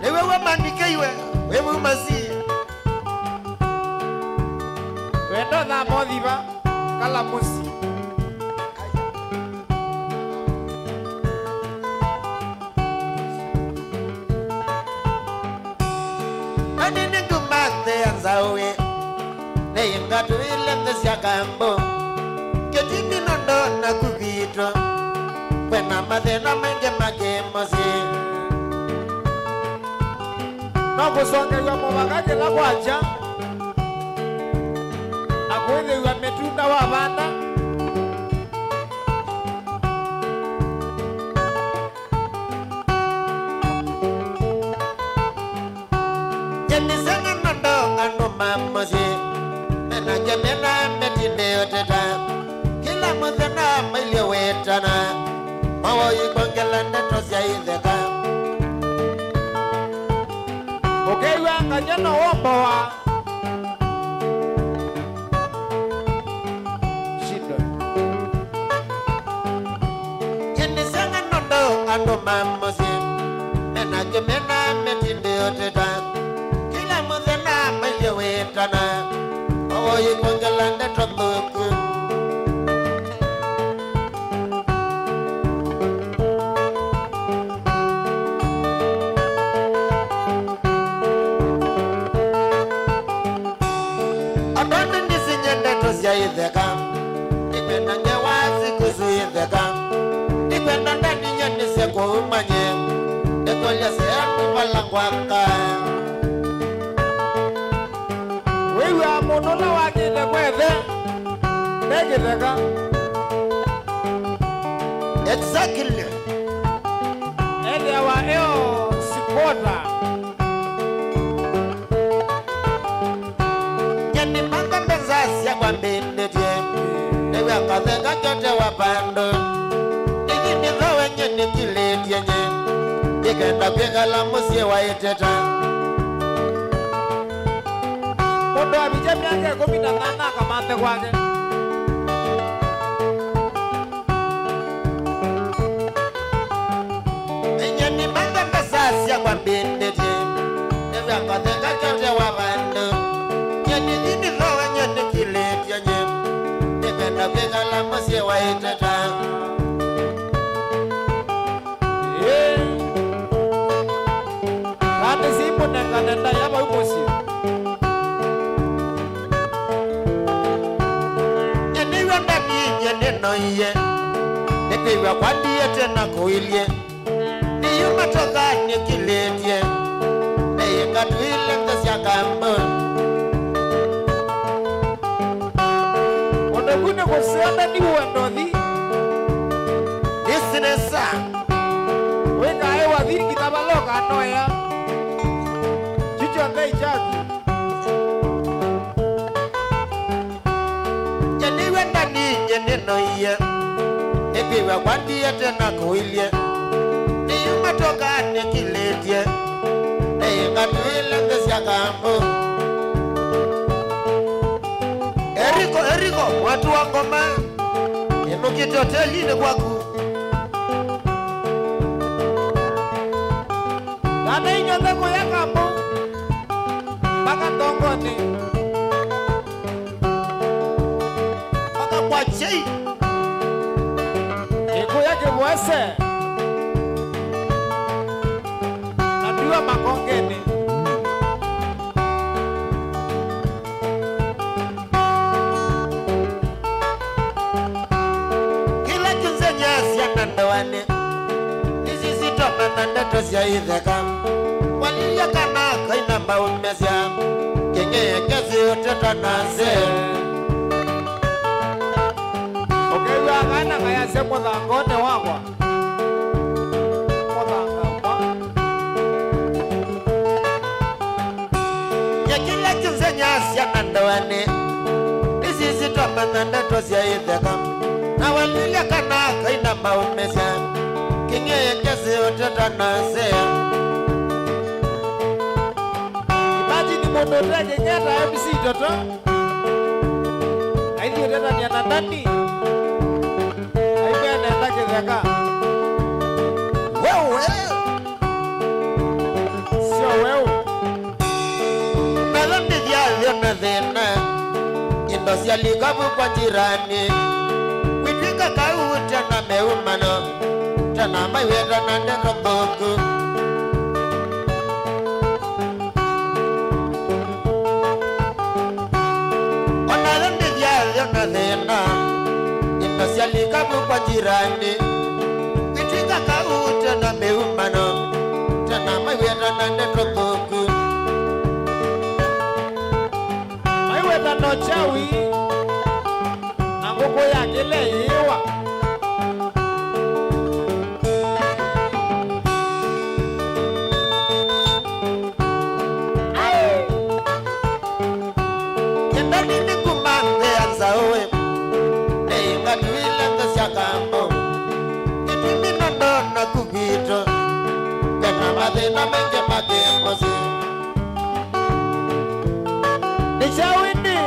Nĩwe wamandĩkĩiwe wĩ mumasi. Wendo tha mothiva kala mũsyĩ. Ani nĩ nguma nthĩ ya nzaũ ĩ. Nĩ inga tuile nthĩ sya kambo. Kĩtumi no ndona ku kwitũ. Kwĩna mathĩna maingĩ ma kĩmũsyĩ. No kũsongew'a mũvaka kĩla kwakya, na kũĩthĩw'a mĩtunda wavanda. Nyenisena nondo andũ ma mũsyĩ, menake mena mĩtindĩ ũteta. Kĩla mũthenya mailye wĩtana, mawoi kwongela ndeto sya itheka. Ũkew'a ngany'a no womboa. Shindwe. Ĩndĩ syana nondo andũ ma mũsyĩ, mena kĩmena mĩtindĩ ũteta. Kĩla mũthenya mailye wĩtana, mawoi kwongela ndeto nthũku. Andũ angĩ ndisinyie ndeto sya itheka, ndikwenda ngewa siku isu itheka, ndikwenda ndaninyie nĩsye kũu manye, ndĩkolya seandu vala ngwaka. Wĩw'aa mũndũ ũla wakĩte kwa ĩthe nde kĩtheka. Exactly. Ethĩawa eo squatter. Nyeni manga mbesa syakwa mbĩndĩtye, nĩw'a kathenga kyote wa vandũ. Ĩthi nĩthowe nyeni kilĩtye nye, ndikenda kwĩkala mũsyĩ wa ĩteta. Mũndũ avikya myaka ĩkũmi na nyanya akamanthe kwake. Nyeni manthe mbesa syakwa mbĩndĩtye, nĩw'a kathenga kyote wa vandũ. Nyeni ĩthi nĩthowe nyeni kilĩtye nye, ndikenda kwĩkala mũsyĩ wa ĩteta. Ĩĩ. Kana nĩsyĩimũnengane ndaĩa vau mũsyĩ. Nĩnĩw'a ndaninyie nĩnoie, nĩkwĩw'a kwandiĩte na kũilye. Nĩyuma toka nĩkilĩtye, nĩyĩkatwile nthĩ sya kambo. Ũndũ kũ nĩ kũseo ndani wendo thi. Nĩsĩ nesa. Wĩkae wathi nginya valoka Noiye, nĩkwĩw'a kwandiete na kũilye, nĩyuma toka nĩkilĩtye, nĩngatwĩle nthĩ sya kambo. Eriko, Eriko, mwatũ wa ngoma, ĩnũkĩte hotelinĩ kwaku. Kana inyonthe kũya kambo, mpaka nthongonĩ. Mpaka kwa Jay. Ĩkũya kĩvwese. Na ndiwa makongenĩ. Kĩla kĩnzenyaasya na ndoanĩ. Isisitoma na ndeto sya itheka. Walilya kana kaina mbaumesya. Kĩng'ee kesi ũteta na nzee. Ũkew'a kana kayasya mũthangonĩ wakwa. Mũthanga ũmwe. Nye kĩla kĩnzenyaasya na ndoanĩ. Isisitoma na ndeto sya itheka. Na walilya kana kaina mbaumesya. Kĩng'ee kesi ũteta na nzee. Imagine mũndũ ũte kĩng'ee ta M C Toto. Aithi ũtetania na nani? Aimenenda kĩtheka. Wewe. Sio wewe. Nalo ndĩthyathyo na thĩna. Indo syalika vu kwa jirani. Kwĩtw'ĩka kau tena meumano. Tena maiweta na ndeto nthũku. Onayo ndĩthyathyo na thĩna, indo syalika vu kwa jirani. Kwĩtw'ĩka kau tena mĩumano, tena maiweta na ndeto nthũku. Maiweta na ũkyaũ, na ngũkũ ya kĩle ĩĩwa. Ai! Kĩndani nĩ kuma nthĩ ya nzaũ we, nĩ ngatw'ĩle nthĩ sya kambo. Kĩtumi na ndona ku kwitũ, kwĩna mathĩna maingĩ ma kĩmũsyĩ. Nĩ kyaũ ĩndĩ?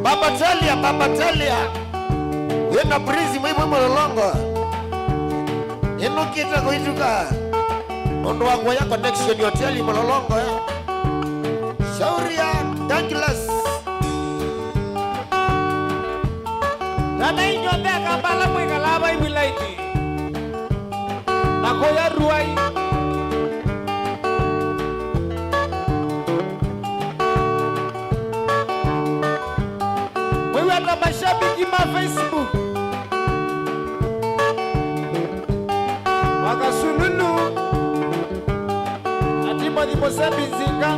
Baba Talia, Baba Talia. Wĩna Prince Mũimũ Mũlolongo. Ĩnũkĩte kũituka. Ũndũ wa kuoya connection hoteli Mũlolongo ya. Shauri ya Douglas. Kana inyonthe akamba ala mwĩkalaa vai vilaini. Na kũya Ruai. Mwĩw'a ta mashabiki ma Facebook. Wa Kasululu. Na Timothy Mũsembi Nzinga.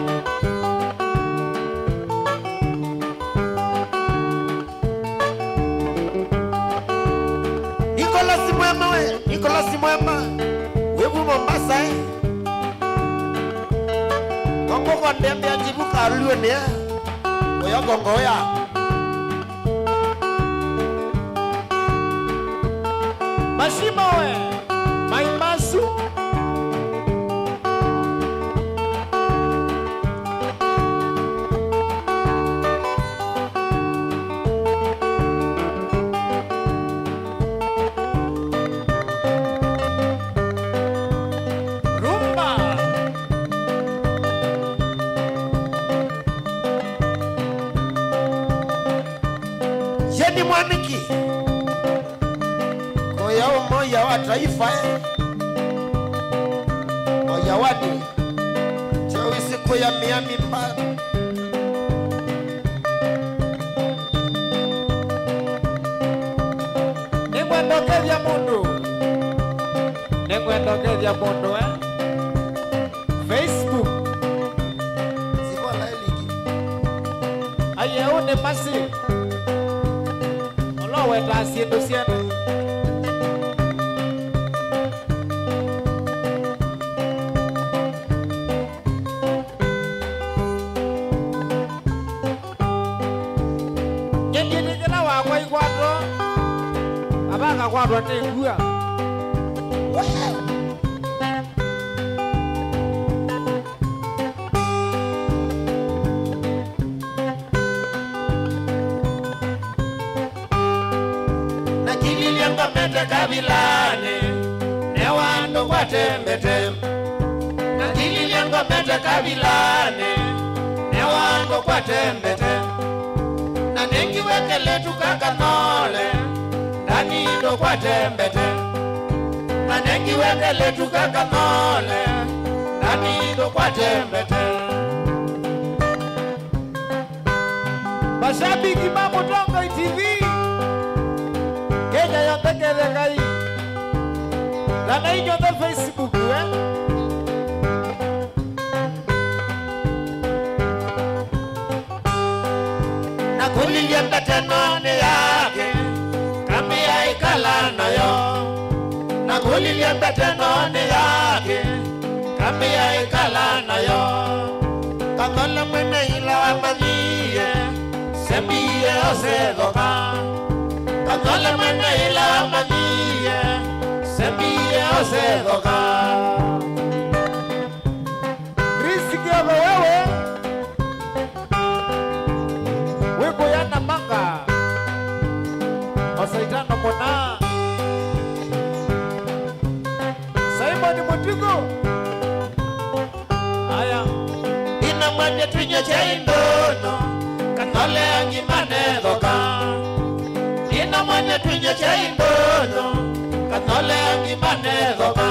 Nicholas Mwema we, Nicholas Mwema. Wĩ vu Mombasa, eh? Kongo kwa ndembe ya jibu kaluo nĩa. Oya kongo ya. Mashimo we, Maimasu. Rumba. Jeni Mwaniki. Koya umoja wa taifa, eh. Moja wani. Chawisi koya Miami mba. Nĩngwenda ũkethya mũndũ. Nĩngwenda ũkethya mũndũ, eh. Facebook. Sikola eliki. Aye, ũũ nĩ masi. Ũla ũwetaa syĩndũ syene. Aikwatwa, ava akakwatwa nĩ ngua. Nakililye ngomete kavilanĩ, newa andũ kwate mbete. Nakililye ngomete kavilanĩ, newa andũ kwate mbete. Na nengiwe keletu ka Kathole, ndani ndũkwate mbete. Na nengiwe keletu ka Kathole, ndani ndũkwate mbete. Mashabiki ma Mũtongoi T V, Kenya yonthe kethe Ngai. Na na inyonthe Facebook, eh? Nakũlilye mbete nonĩ yake, kambĩa ĩkala nayo. Nakũlilye mbete nonĩ yake, kambĩa ĩkala nayo. Kathole mwene ĩla wamanyie, sembie ose thoka. Kathole mwene ĩla wamanyie, sembie ose thoka. Riziki ove wewe, wĩkũya na manga, o saa itano mũna. Simon Mũtuku. Aya. Ndina mwene twinye chai ndũnyũ, Kathole angimane thoka. Ndina mwene twinye chai ndũnyũ, Kathole angimane thoka.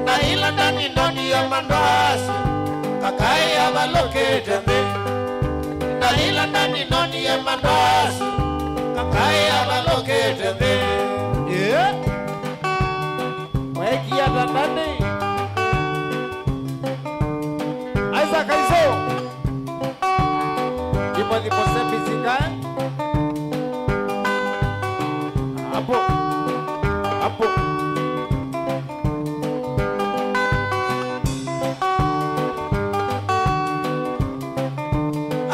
Na ĩla ndani ndonie mandũ asu, Kakai avalũkĩte nthĩ. Na ĩla ndani ndonie mandũ asu, Kakai avalũkĩte nthĩ. Ĩĩ. Weekie ata ndani? Isaac Aiso. Thimo, thimo, sembi sikae. Hapo. Hapo.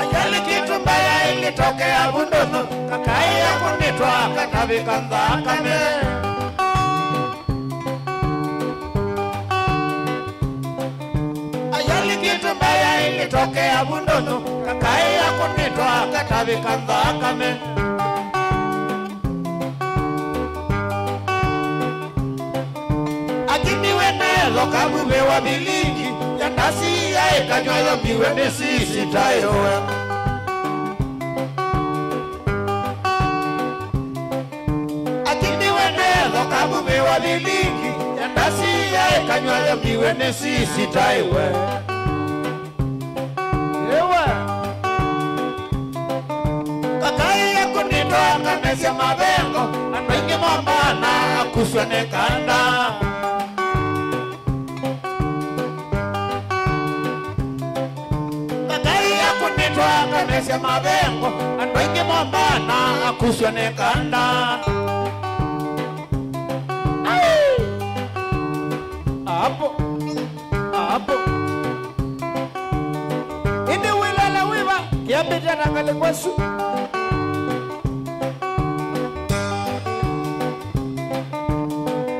Ajali kitu mbaya ilitokea Bundũnyũ, Kakai akunĩtwa akatavĩka nthakame. Ajali kitu mbaya ilitokea Bundũnyũ, Kakai akunĩtwa akatavĩka nthakame. Akimiwe netho kavuvĩwa vilingi, ya ndasi yaĩ kanywa yombiwe nĩ sisi taĩwe. Akimiwe netho kavuvĩwa vilingi, ya ndasi yaĩ kanywa yombiwe nĩ sisi taĩwe. Ewa. Kakai akunĩtwa akamesya mavengo, andũ aingĩ mombana akusw'a nĩ kanda. Kakai akunĩtwa akamesya mavengo, andũ aingĩ mombana akusw'a nĩ kanda. Ai! Hapo. Hapo. Ĩndĩ wĩlala wĩva kĩambĩte na ngalĩko ĩsu?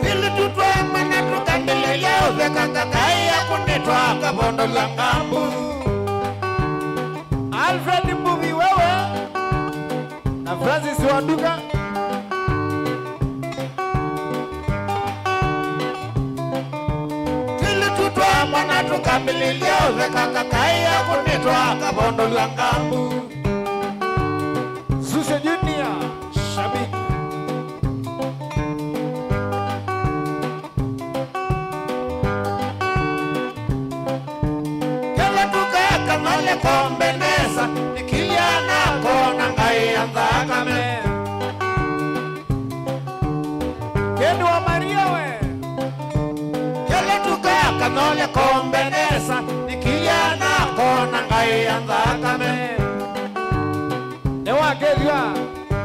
Vili tutwamana tũkambĩlĩlya ũtheka, Kakai akunĩtwa akavondolw'a ngambu. Alfred Mbuvi wewe na Francis Wanduka. Twĩlĩtu twa mwana tũkambĩlĩlya ũtheka, Kakai akunĩtwa akavondolw'a ngambu. Suso Junior, shabiki. Kela tuka Kathole kombe nesa, nikilia nako na ngai ya nthakame. Keni wa Maria we. Kela tuka Kathole kombe nesa, nikilia nako na ngai ya nthakame. Nĩwakethw'a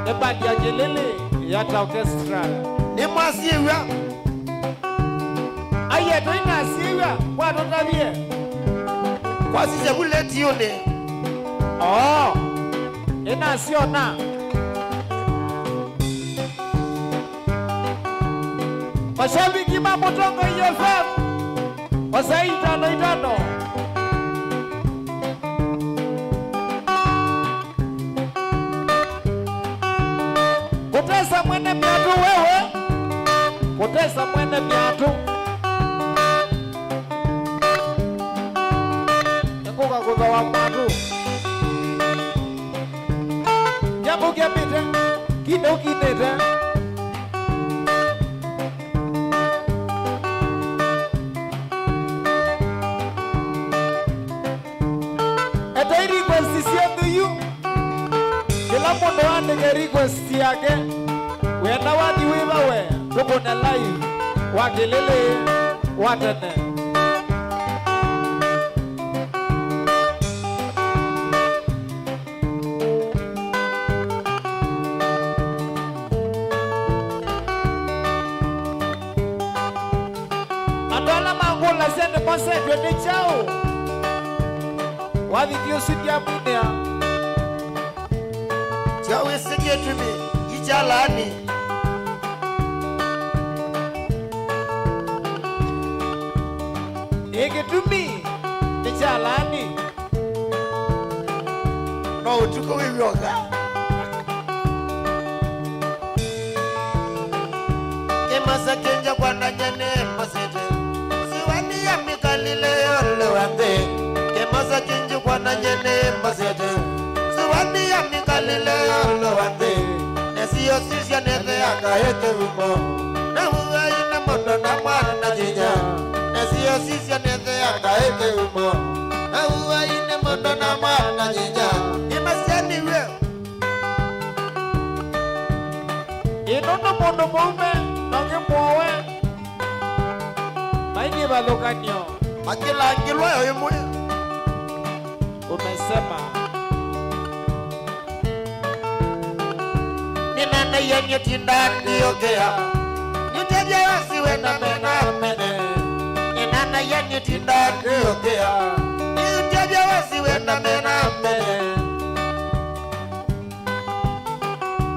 nĩ bandi ya Kĩlĩlĩ ya ta orchestra. Nĩmwasyĩw'a? Aiye, tũinasyĩw'a, kwatũtavye. Kwasisya vu letiũnĩ. Oo, ĩnasyona. Mashabiki ma Mũtongoi F M, wasai itano itano. Kũtesa mwene myatũ wewe, kũtesa mwene myatũ. Nĩngũka kũthoa mwatũ. Nyambo kiambĩte, kĩndũ kinĩte. Etai request syenyu yu. Kĩla mũndũ aandĩke request yake. Wenda wathi wĩva we, tũkũne live wa kĩlĩlĩ wa tene. Andũ ala mangũlasya nĩmosetw'e nĩ kyaũ? Wathi thiĩ ũsu ndyamwinĩa. Kyaũ wĩsĩ kĩtumi nĩ kya laani? Ĩ kĩtumi nĩ kya laani. No ũtukũ wĩw'oka. Kĩmasa kĩnjũkwanany'a nĩ mbosete. Sĩwani ya mĩkalĩle ĩũlũ wa nthĩ. Kĩmasa kĩnjũkwanany'a nĩ mbosete. Sĩwani ya mĩkalĩle ĩũlũ wa nthĩ. Nesio sisya nĩthĩa kaĩ kĩumo. Na ũai na mũndũ na mwana nyinya. Nesio sisya nĩthĩa kaĩ kĩumo. Na ũai nĩ mũndũ na mwana nyinya. Nĩmasyaniw'e. Ĩno nĩ mũndũ mũũme na ũngĩ mũowe. Mai kĩvathũkany'o. Makĩlangĩlwa yo ĩmwe. Umesema. Nĩnanaia nĩtinda ndiũkĩa. Nĩtethya wasiwe na mena mene. Nĩnanaia nĩtinda ndiũkĩa. Nĩtethya wasiwe na mena mene.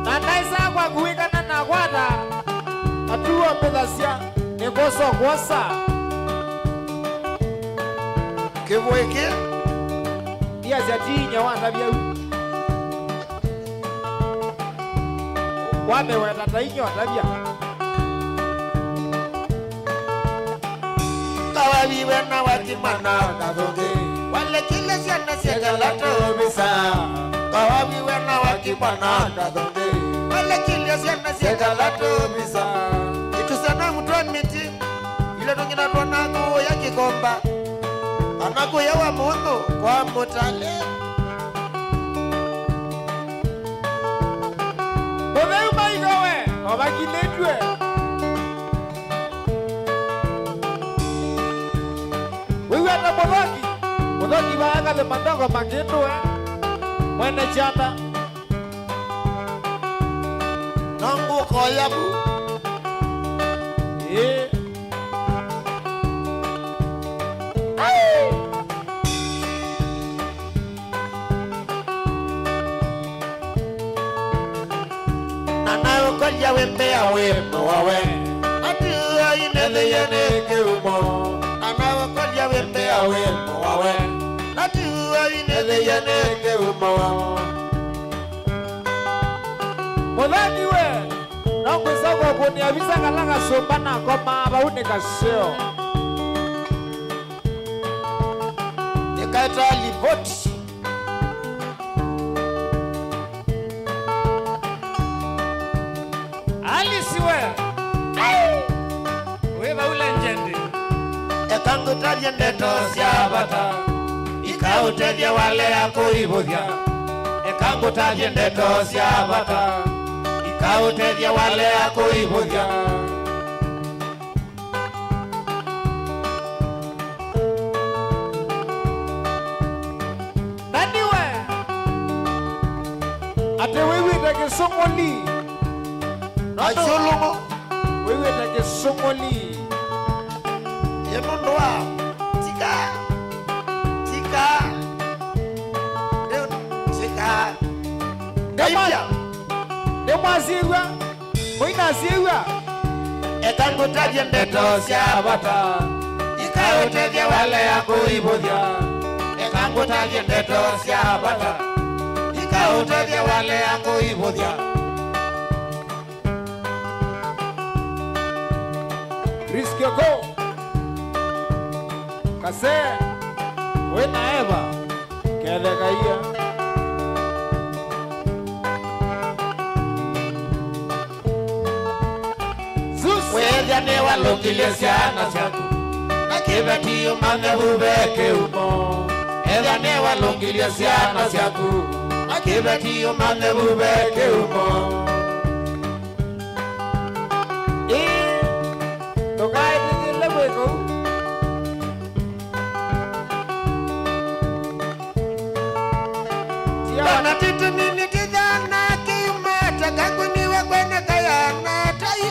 Na ndaĩsaa kwaku wĩkana nakwata, atuo mbĩthasya, nĩ kwosa ũkwosa. Kĩvũĩ kĩ. Ndiasya ti inya watavya u. Wamĩweta ta inya ũtavya. Kawaviwe na wakimana kathonge. Walekile syana syekala tũvisa. Kawaviwe na wakimana kathonge. Walekile syana syekala tũvisa. Itusanamu twa mĩtĩ. Ile tũngina twona kũya kĩkomba. Kana kũya wa mũndũ kwa mũtale. Mũtheu maitho we, ovakilĩtw'e. Wĩw'a ta mũthoki, mũthoki vaya kalĩ mathoko makĩndũe, mwene kyanda. No ngũkoya vu. Ĩĩ. Ai! Na naũkolya wĩmbĩa wĩ mũwawe. Ati ũai nĩthĩie nĩ kĩumo. Na naũkolya wĩmbĩa wĩ mũwawe. Ati ũai nĩthĩie nĩ kĩumo. Mũthaki we, no kwĩsa kũkũnĩa visa kala kasũmba nakomaa vau nĩ kaseo. Nĩkaetaa livoti. Alice we. Ai! Wĩ vau legend. Eka ngũtavye ndeto sya vata. Ikaũtethya walea kũivũthya. Eka ngũtavye ndeto sya vata. Ikaũtethya walea kũivũthya. Na nĩwe atĩ wĩw'ĩte kĩsũngũli. Nũndũ asyũlũmo wĩw'ĩte kĩsũngũli. Ĩ nũndũ wa tika, tika, tika. Ndĩmwa-, ndĩmwasyĩw'a. Mũinasyĩw'a? Eka ngũtavye ndeto sya vata, ikaũtethya walea kũivũthya. Eka ngũtavye ndeto sya vata, ikaũtethya walea kũivũthya. Chris Kioko. Kase. Wĩna Eva. Kethekaia. Sus. Wĩethya nĩwalũngilye syana syaku na kĩveti, ũmanye vu ve kĩumo. Ethya nĩwalũngilye syana syaku na kĩveti, ũmanye vu ve kĩumo. Ĩĩ, ndũkaĩtĩkĩle kwĩka ũu. Ona tĩtũ nini tĩthana kĩumata, kakuniwe kwene kayana tai.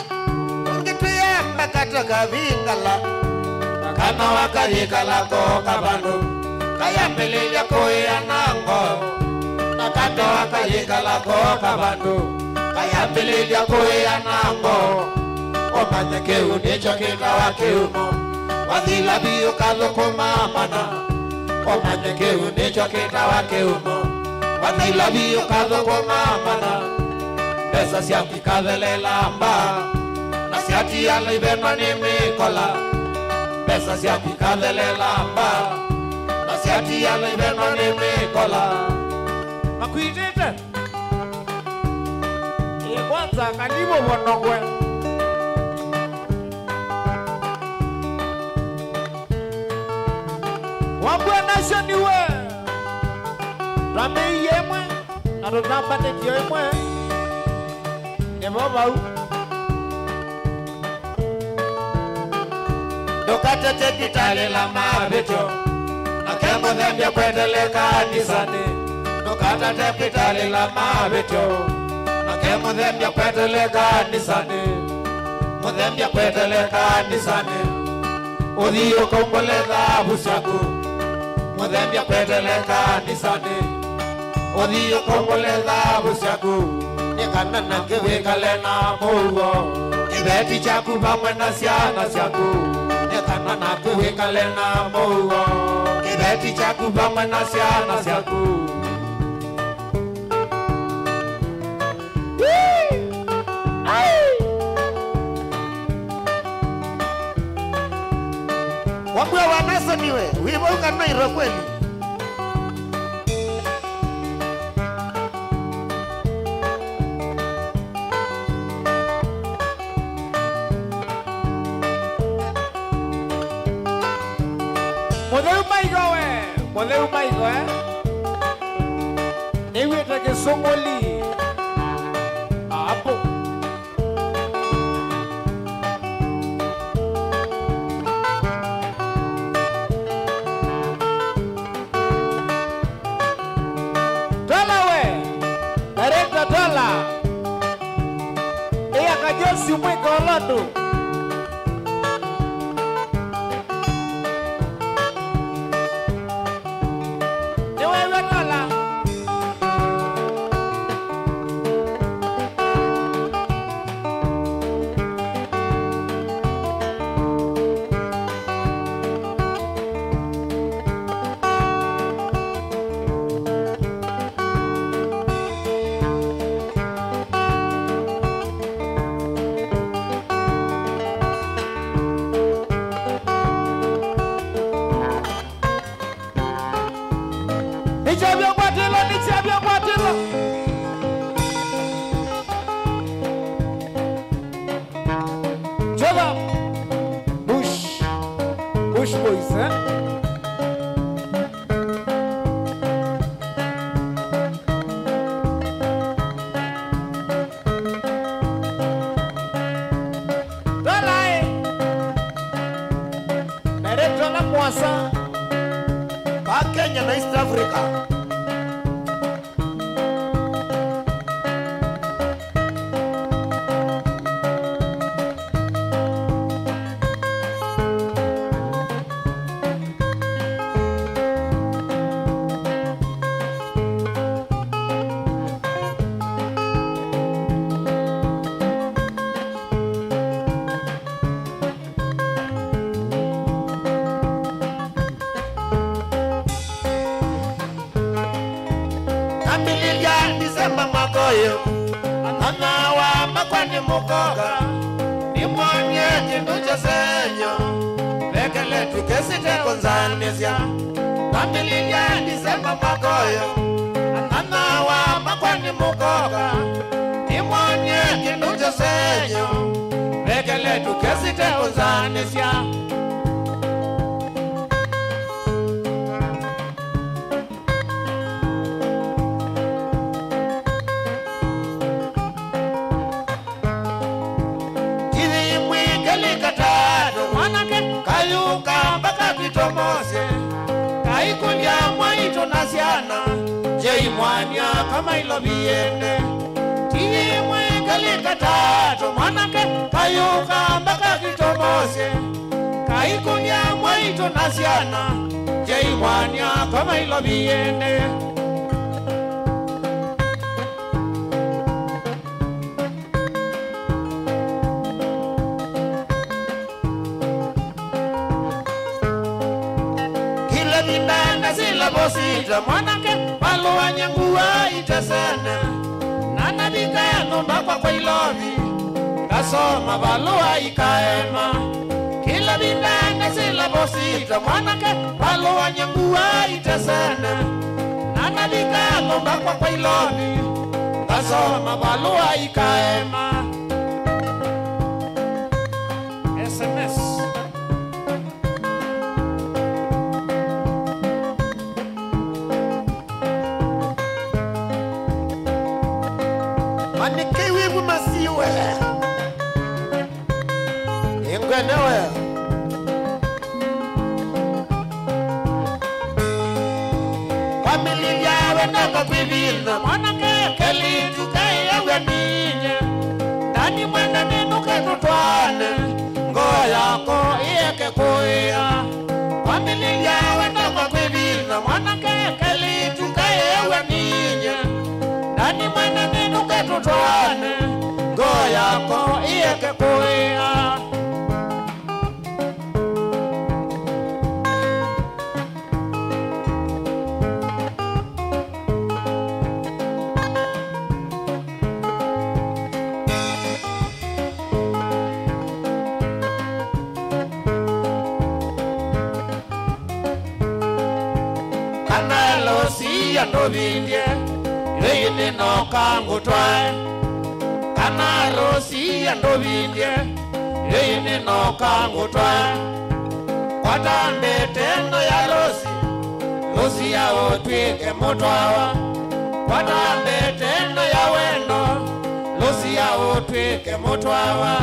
Ũngĩ twĩamba kata kavingala, na kana wakayĩkala ko kavandũ, kayambĩlĩlya kũĩa na ngoo. Na kana wakayĩkala ko kavandũ, kayambĩlĩlya kũĩa na ngoo. Ũmanye kĩu nĩkyo kĩtawa kĩumo. Wathila vyũ kathũkũma mana. Ũmanye kĩu nĩkyo kĩtawa kĩumo. Wathila vyũ kathũkũma mana. Mbesa syaku ikathelela mbaa, na syatiala ivenwa nĩ mĩkola. Mbesa syaku ikathelela mbaa, na syatiala ivenwa nĩ mĩkola. Makwitĩte. Ĩĩ, kwanza kalivu vonokwe. Wambua nasyo nĩwe. Twambĩĩie ĩmwe, na tũtambanĩtye ĩmwe. Nĩvo vau. Ndũkatate kwitalĩla mavĩtyo, nake mũthembya kwetelee kanisanĩ. Ndũkatate kwitalĩla mavĩtyo, nake mũthembya kwetelee kanisanĩ. Mũthembya kwetelee kanisanĩ. Ũthi ũkombole thavu syaku. Mũthembya kwetelee kanisanĩ. Ũthi ũkombole thavu syaku, nĩ kana naku wĩkale na mũuo. Kĩveti kyaku vamwe na syana syaku, nĩ kana naku wĩkale na mũuo. Kĩveti kyaku vamwe na syana syaku. Wambua wanasoniwe, wĩvo ũng'anoirwe kweli. Mũtheu maigo we, mũtheu maigo, eh? Nĩw'ĩte kĩsũngũli. Apo. Tola we, director Tola. Ĩya kajosi mwĩka ũlondu. Nĩweew'a Tola? Nĩkyavya ngwatĩlo, nĩkyavya ngwatĩlo. Cheza. Bush. Bush Boys, eh? Tola, eh. Director na Mwasa. Va Kenya na East Africa. Kwambĩlĩlya Ndisemba mwaka ũyũ, anyanya wa makwa nĩmũkoka, nĩmwonie kĩndũ kyose nyo, vekele tũkesite kũnzanĩsya. Kwambĩlĩlya Ndisemba mwaka ũyũ, anyanya wa makwa nĩmũkoka, nĩmwonie kĩndũ kyose nyo, vekele tũkesite kũnzanĩsya. Tivi mwĩkĩlĩ katatũ, mwanake kayũ kamba kakwĩtwa Mose, kaikũlya mwaitũ na syana, Jei mwania kamailo viende. Tivi mwĩkĩlĩ katatũ, mwanake kayũ kamba kakwĩtwa Mose, kaikũlya mwaitũ na syana, Jei mwania kamailo viende. Kĩla ĩvinda ndasila vosita mwanake, valũany'a ngũa itesene, na navika nyũmba kwakwa ilovi, ngasoma valũa ikaema. Kĩla ĩvinda ndasila vosita mwanake, valũany'a ngũa itesene, na navika nyũmba kwakwa ilovi, ngasoma valũa ikaema. S M S. Manĩkĩw'e vu masiwe. Ĩngwenewe. Kwambĩlĩlya wendo kakwĩvitha mwanake, kelĩtu kaĩaw'a ninyie. Ndani mwene nĩnũke tũtwaane, ngoo yako ĩeke kũĩa. Kwambĩlĩlya wendo kakwĩvitha mwanake, kelĩtu kaĩaw'a ninyie. Ndani mwene nĩnũke tũtwaane, ngoo yako ĩeke kũĩa. Kana Losia ndũvindye, ĩĩ nĩnoka ngũtwae. Kana Losia ndũvindye, ĩĩ nĩnoka ngũtwae. Kwata mbete ĩno ya Losi, Losia ũtw'ĩke mũtwawa. Kwata mbete ĩno ya wendo, Losia ũtw'ĩke mũtwawa.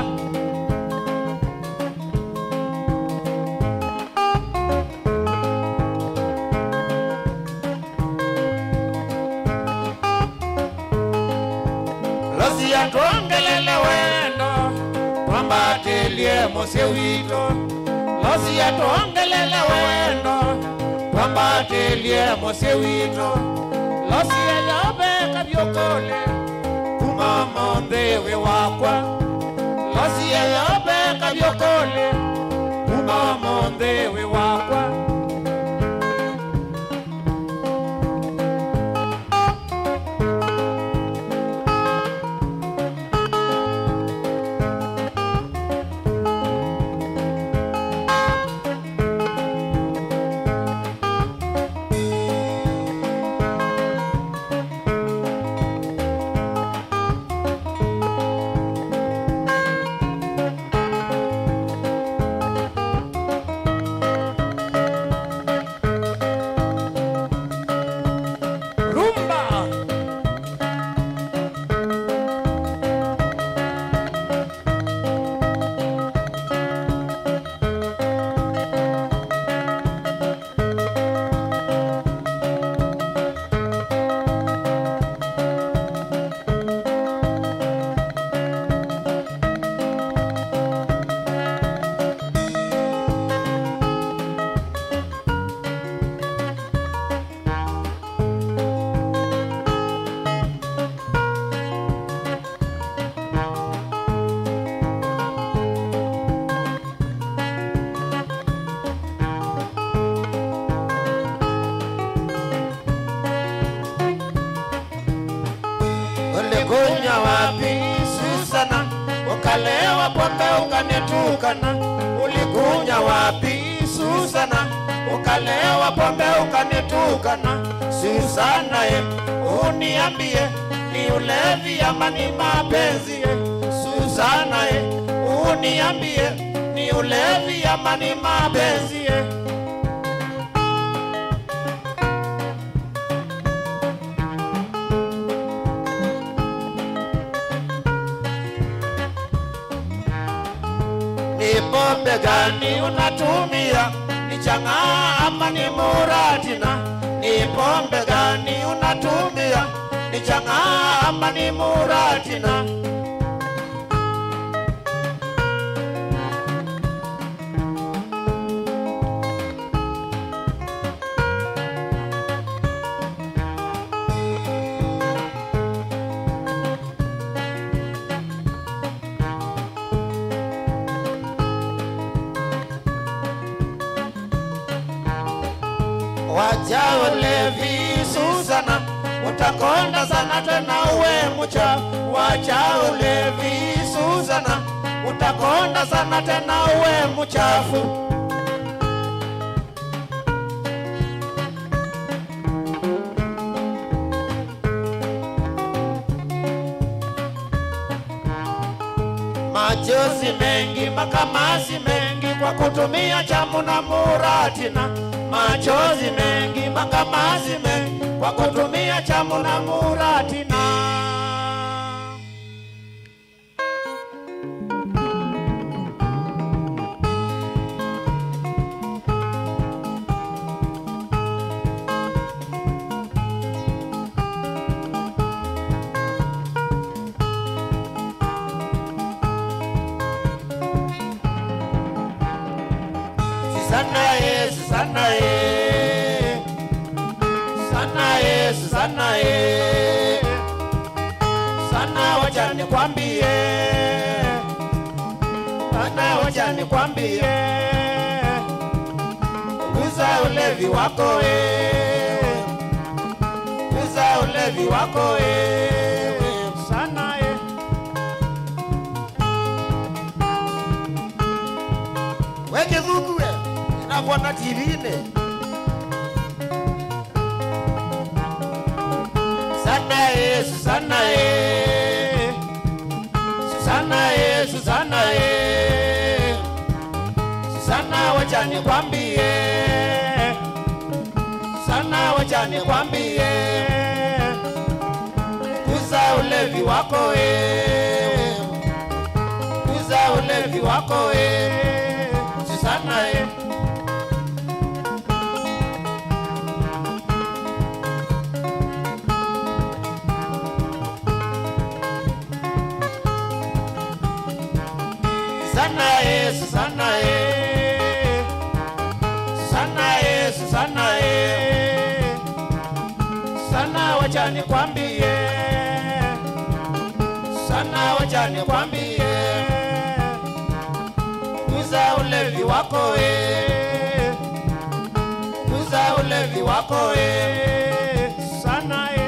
Losia twongelele wendo, twambatĩlye mũsyĩ witũ. Losia twongelele wendo, twambatĩlye mũsyĩ witũ. Losia yoveka vyũkũlĩ, kuma ũmũnthĩ wĩ wakwa. Losia yoveka vyũkũlĩ, kuma ũmũnthĩ wĩ wakwa. Ulikunywa wapi, Susana? Ukalewa pombe ukanitukana. Ulikunywa wapi, Susana? Ukalewa pombe ukanitukana. Susana, e, uniambie, ni ulevi ama ni mapenzi, e? Susana, e, uniambie, ni ulevi ama ni mapenzi, e? Ni pombe gani unatumia? Ni chang'aa ama ni muratina? Ni pombe gani unatumia? Ni chang'aa ama ni muratina? Wacha ulevi, Susana, utakonda sana tena uwe mchafu. Wacha ulevi, Susana, utakonda sana tena uwe mchafu. Machozi mengi, makamasi mengi kwa kutumia chamu na muratina. Machozi mengi, makamasi mengi kwa kutumia chamu na muratina. Susana e, Susana e. Susana e, Susana e. Susana, wacha nikwambie. Susana, wacha nikwambie. Punguza ulevi wako e. Punguza ulevi wako e. Susana e. We kĩthungu we, nĩnakwona T V-inĩ. Susana e, Susana e. Susana e, Susana e. Susana, wacha nikwambie. Susana, wacha nikwambie. Punguza ulevi wako e. Punguza ulevi wako e. Susana e. Susana e, Susana e. Susana e, Susana e. Susana, wacha nikwambie. Susana, wacha nikwambie. Punguza ulevi wako e. Punguza ulevi wako e. Susana e.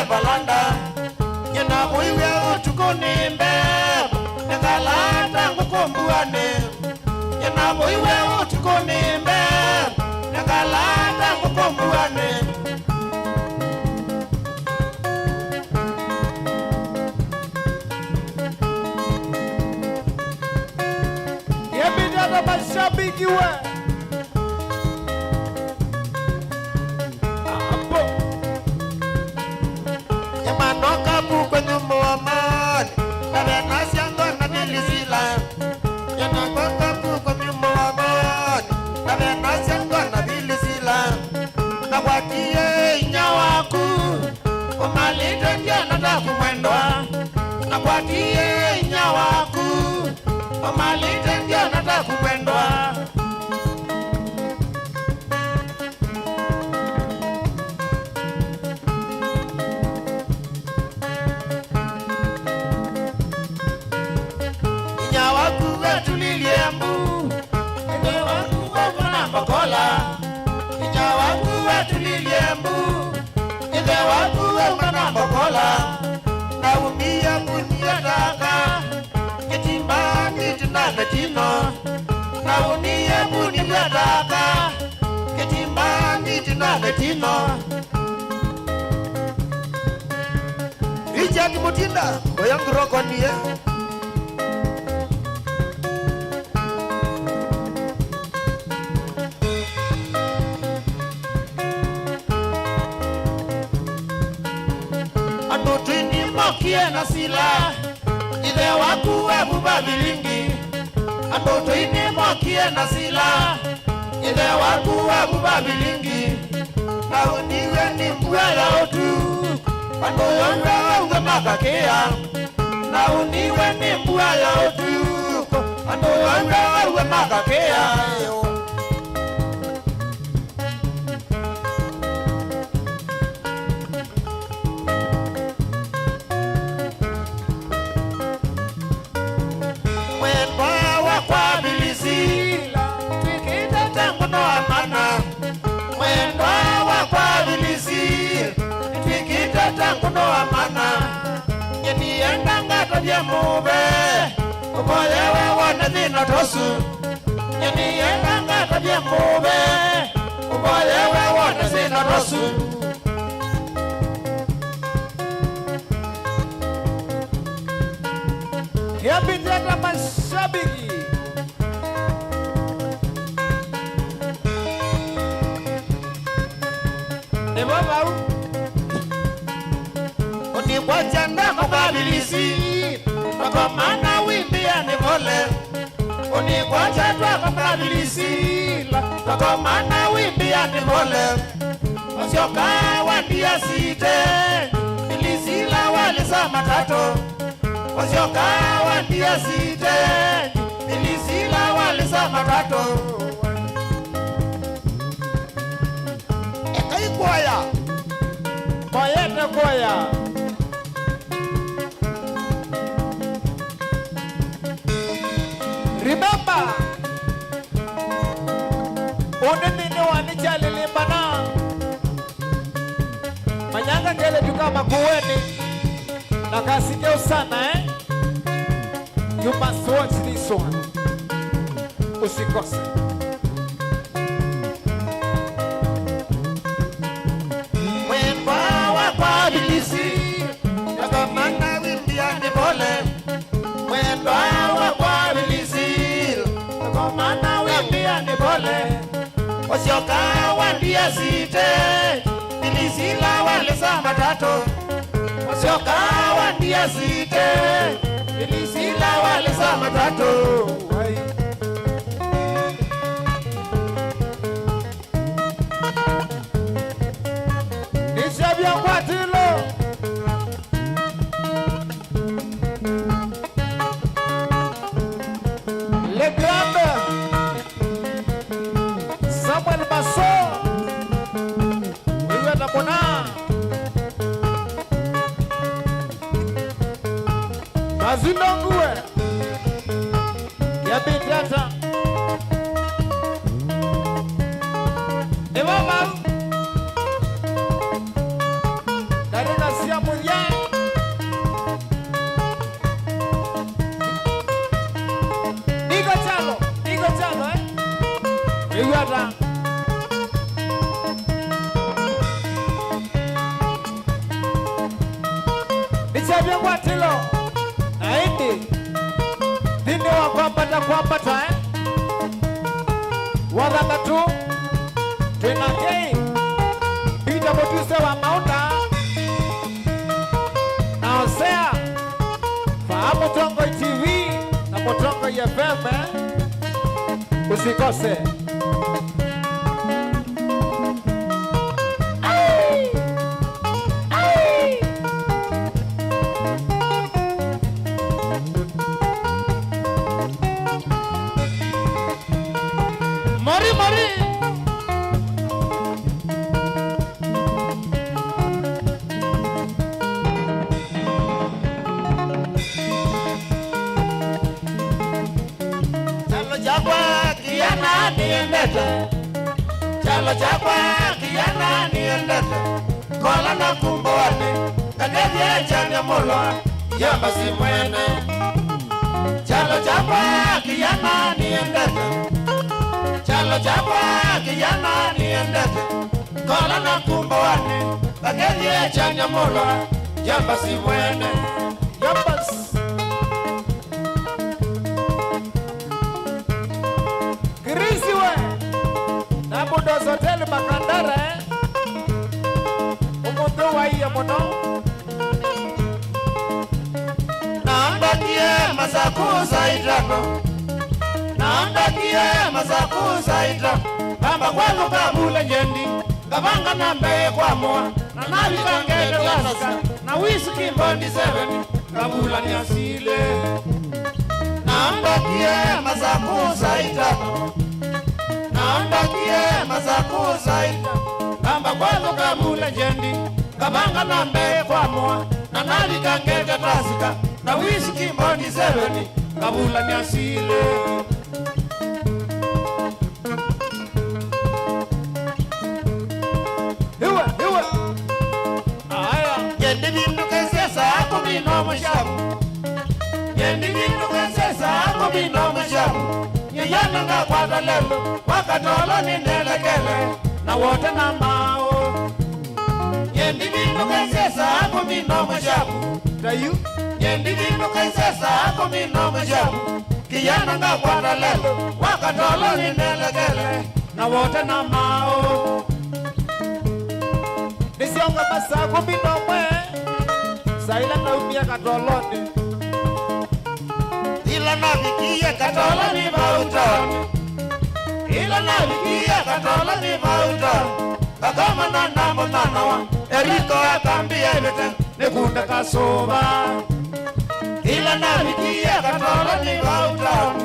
valanda. Nyina mũiwe ũtukũ nĩ mbee, nĩkalaa ta ngũkũ mbuanĩ. Nyina mũiwe ũtukũ nĩ mbee, nĩkalaa ta ngũkũ mbuanĩ. Yebidi hata mashabiki we. Apo. Nyamanoka puko nyumo amani. Navenasya ngona vilisila. Nyamanoka puko nyumo amani. Navenasya ngona vilisila. Nakwatie inya waku. Ũmalĩte ndiona ta kũmwendwa. Nakwatie inya waku. Ũmalĩte ndiona ta kũmwendwa. Inya waku wetulilye mbu, ĩthe waku wauma na mbokola. Inya waku wetulilye mbu, ĩthe waku wauma na mbokola. Naumie mbu nĩataka, kĩtimba ngiti na mĩtino. Naumie mbu nĩataka, kĩtimba ngiti na mĩtino. Richard Mutinda, oya nguroko niye. Andũ twĩnĩ mokie na sila, ĩthe waku wavuva vilingi. Andũ twĩnĩ mokie na sila, ĩthe waku wavuva vilingi. Nauniwe nĩ mbua ya ũtukũ, andũ onthe wauwe makakĩa. Nauniwe nĩ mbua ya ũtukũ, andũ onthe wauwe makakĩa. Mwendwa wakwa Vilisi, twĩkĩte ta ngũno amana. Mwendwa wakwa Vilisi, twĩkĩte ta ngũno amana. Nyeni yenda ngatavye mũve, ũvoyewe wone thĩna tosu. Nyeni yenda ngatavye mũve, ũvoyewe wone thĩna tosu. Yambĩte ata mashabiki? Nĩvo vau. Ũnikwatya ndako Kavilisi, makomana wimbia nĩ vole. Ũnikwatya twako Kavilisi, makomana wimbia nĩ vole. Wasyoka wandia site, Vilisila walisa matatũ. Wasyoka wandia site, Vilisila walisa matatũ. Ekai kuoya. Moyete kuoya. Remember, ũndĩ nthĩnĩ wa nĩ kyalĩlĩmbana. Manyanga kelĩtu ka Makueni na kasike ũsana, eh? You must watch this one. Usikose. Mwendwa wakwa Vilisi, makomana wimbia nĩ vole. Mwendwa wakwa Vilisi, makomana wimbia nĩ vole. Wasyoka wandia site, Vilisila walisa matatũ. Wasyoka wandia site, Vilisila walisa matatũ. Ai. Nishabia ngwatilo. Le Grand Samuel Maso. Iwe na mwana. Mazindongue. Yambĩte ata? Nĩ vau vau. Ndarĩ na sya Ĩw'a ta. Nĩkyavya ngwatĩlo, na ĩndĩ nthĩnĩ wa kwambata kwambata, eh? Wa thanthatũ, twĩ na K. Peter Mũtuse wa Maũnda, na Osea, vaa Mũtongoi T V na Mũtongoi F M, eh? Usikose. Ai! Ai! Mari, mari. Kyalo kyakwa kĩana nĩendete, kyalo kyakwa kĩana nĩendete, kola na kumboanĩ, ngakethie kyanya mũlwa, yamba si mwene. Kyalo kyakwa kĩana nĩendete, kyalo kyakwa kĩana nĩendete, kola na kumboanĩ, ngakethie kyanya mũlwa, yamba si mwene. Yamba s- Kirisi we, na Budos Hotel Makandara, eh? Ũmũnthĩ waie mũno. Naandakie masaku saa itano. Naandakie masaku saa itano. Ngamba kwathũka vula njendi. Ngavanga na mbee kwa moa. Na navika ngete vasika. Na whisky mbondi seven. Ngavulany'a silĩ. Nambakie masaku saa itano. Nambakie masaku saa itano. Ngamba kwathũka vula njendi. Ngavanga na mbee kwa moa. Na navika ngete vasika. Na whisky mbondi seven. Ngavulany'a silĩ. Iwe, iwe. Aya. Nye ndivindũke nzesa kũmina mũsyavu. Nye ndivindũke nzesa kũmina mũsyavu. Nye yana ngakwata lelo, wakatolo nĩnelekele, na wote na maũ. Nye ndivindũke nzesa kũmina mũsyavu. Tayu. Nye ndivindũke nzesa kũmina mũsyavu. Kĩana ngakwata lelo, wakatolo nĩnelekele, na wote na maũ. Nĩsyonga masaa kũmi na ũmwe, saa ila naumie katolonĩ. Ila navikie katolonĩ vau taoni. Ila navikie katolonĩ vau taoni. Ngakomana na mũthanawa, Eriko akambĩa ĩvĩte. Nĩkunda kasũva. Ĩla navikie katolonĩ vau taoni.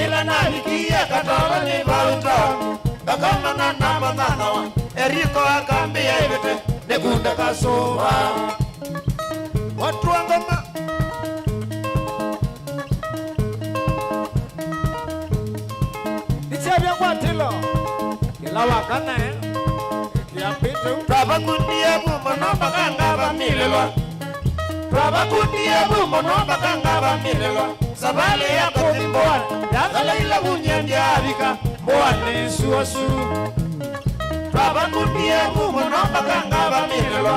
Ĩla navikie katolonĩ vau taoni. Ngakomana na mũthanawa. Eriko akambĩa ĩvĩte. Nĩkunda kasũva. Watu wa ngoma. Nĩkyavya ngwatĩlo kĩla wakana, eh? Kĩambĩte u. Twavakundie vu mũno mpaka ngavamilĩlwa. Twavakundie vu mũno mpaka ngavamilĩlwa. Savalĩ ya kũthi mbũanĩ yatheleile vu nyie ndyaavika mbũanĩ ĩsu osu. Twavakundie vu mũno mpaka ngavamilĩlwa.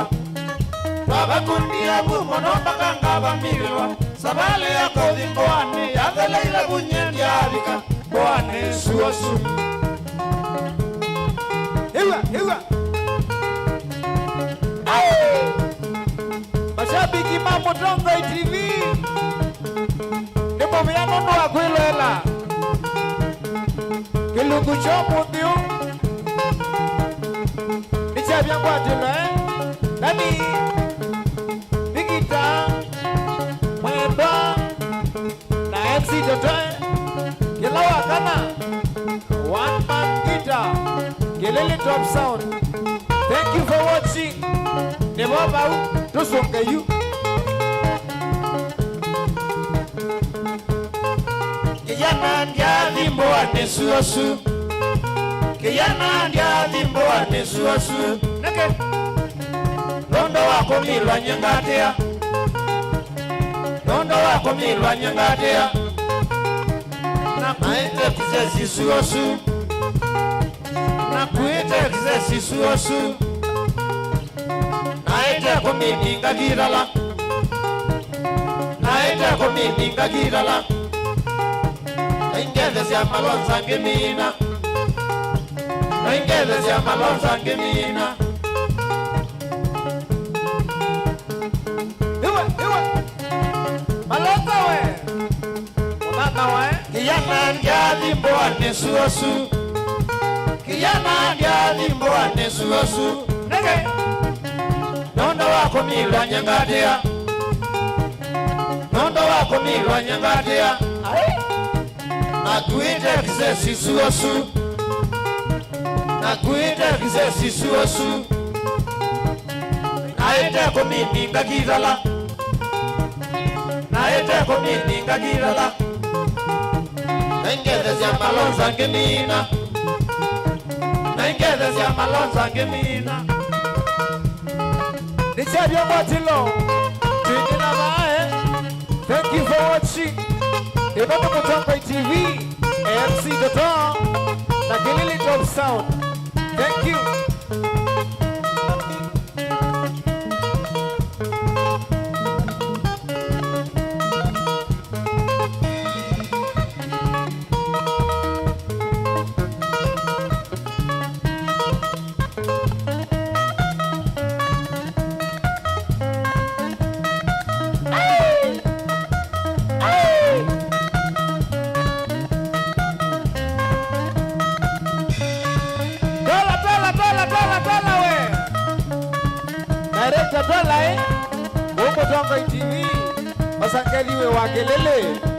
Twavakundie vu mũno mpaka ngavamilĩlwa. Savalĩ ya kũthi mbũanĩ yatheleile vu nyie ndyaavika mbũanĩ ĩsu osu. Ĩw'a, ĩw'a. Ai! Mashabiki ma Mũtongoi T V, nĩ mũvea nũndũ wa kwĩloela kĩlungu kya ũmũnthĩ ũũ. Nĩkyavya ngwatĩlo, eh? Nani? Vikita Mwendwa na M C Toto, eh? Kĩla wakana, one man guitar, Kĩlĩlĩ Top Sound. Thank you for watching. Nĩvo vau, tũsũnge yu. Kĩyana ndyathi mbũanĩ suasu. Kĩyana ndyathi mbũanĩ suasu. Nĩkĩ? Nũndũ wa kũmilwa nyie ngatĩa. Nũndũ wa kũmilwa nyie ngatĩa. Na maĩte kisesi suasu. Nakuĩte kĩsesi suosu. Naĩte kũmĩninga kĩtala. Naĩte kũmĩninga kĩtala. Naingethesya malonza ngĩmina. Naingethesya malonza ngĩmina. Iwe, iwe. Malonza we. Mũthaka wae. Kĩyana ndyathi mbũanĩ suosu. Kĩyana ndyathi mbũanĩ suosu. Nĩkĩ? Nũndũ wa kũmilwa nyengatĩa. Nũndũ wa kũmilwa nyengatĩa. Ai. Nakuĩte kĩsesi suosu. Nakuĩte kĩsesi suosu. Naĩte kũmĩninga kĩtala. Naĩte kũmĩninga kĩtala. Naingethesya malonza ngĩmina. Naingethesya malonza ngĩmina. Nĩ kyavya kwatilo. Twĩngĩla vae. Thank you for watching. Ĩno nĩ Mũtongoi T V, M C Toto, na Kilili Top Sound. Thank you. Tola, tola, tola, tola, tola we. Director tola, eh? Ũmũtongoi T V, Osangeli wĩ wa Kĩlĩlĩ.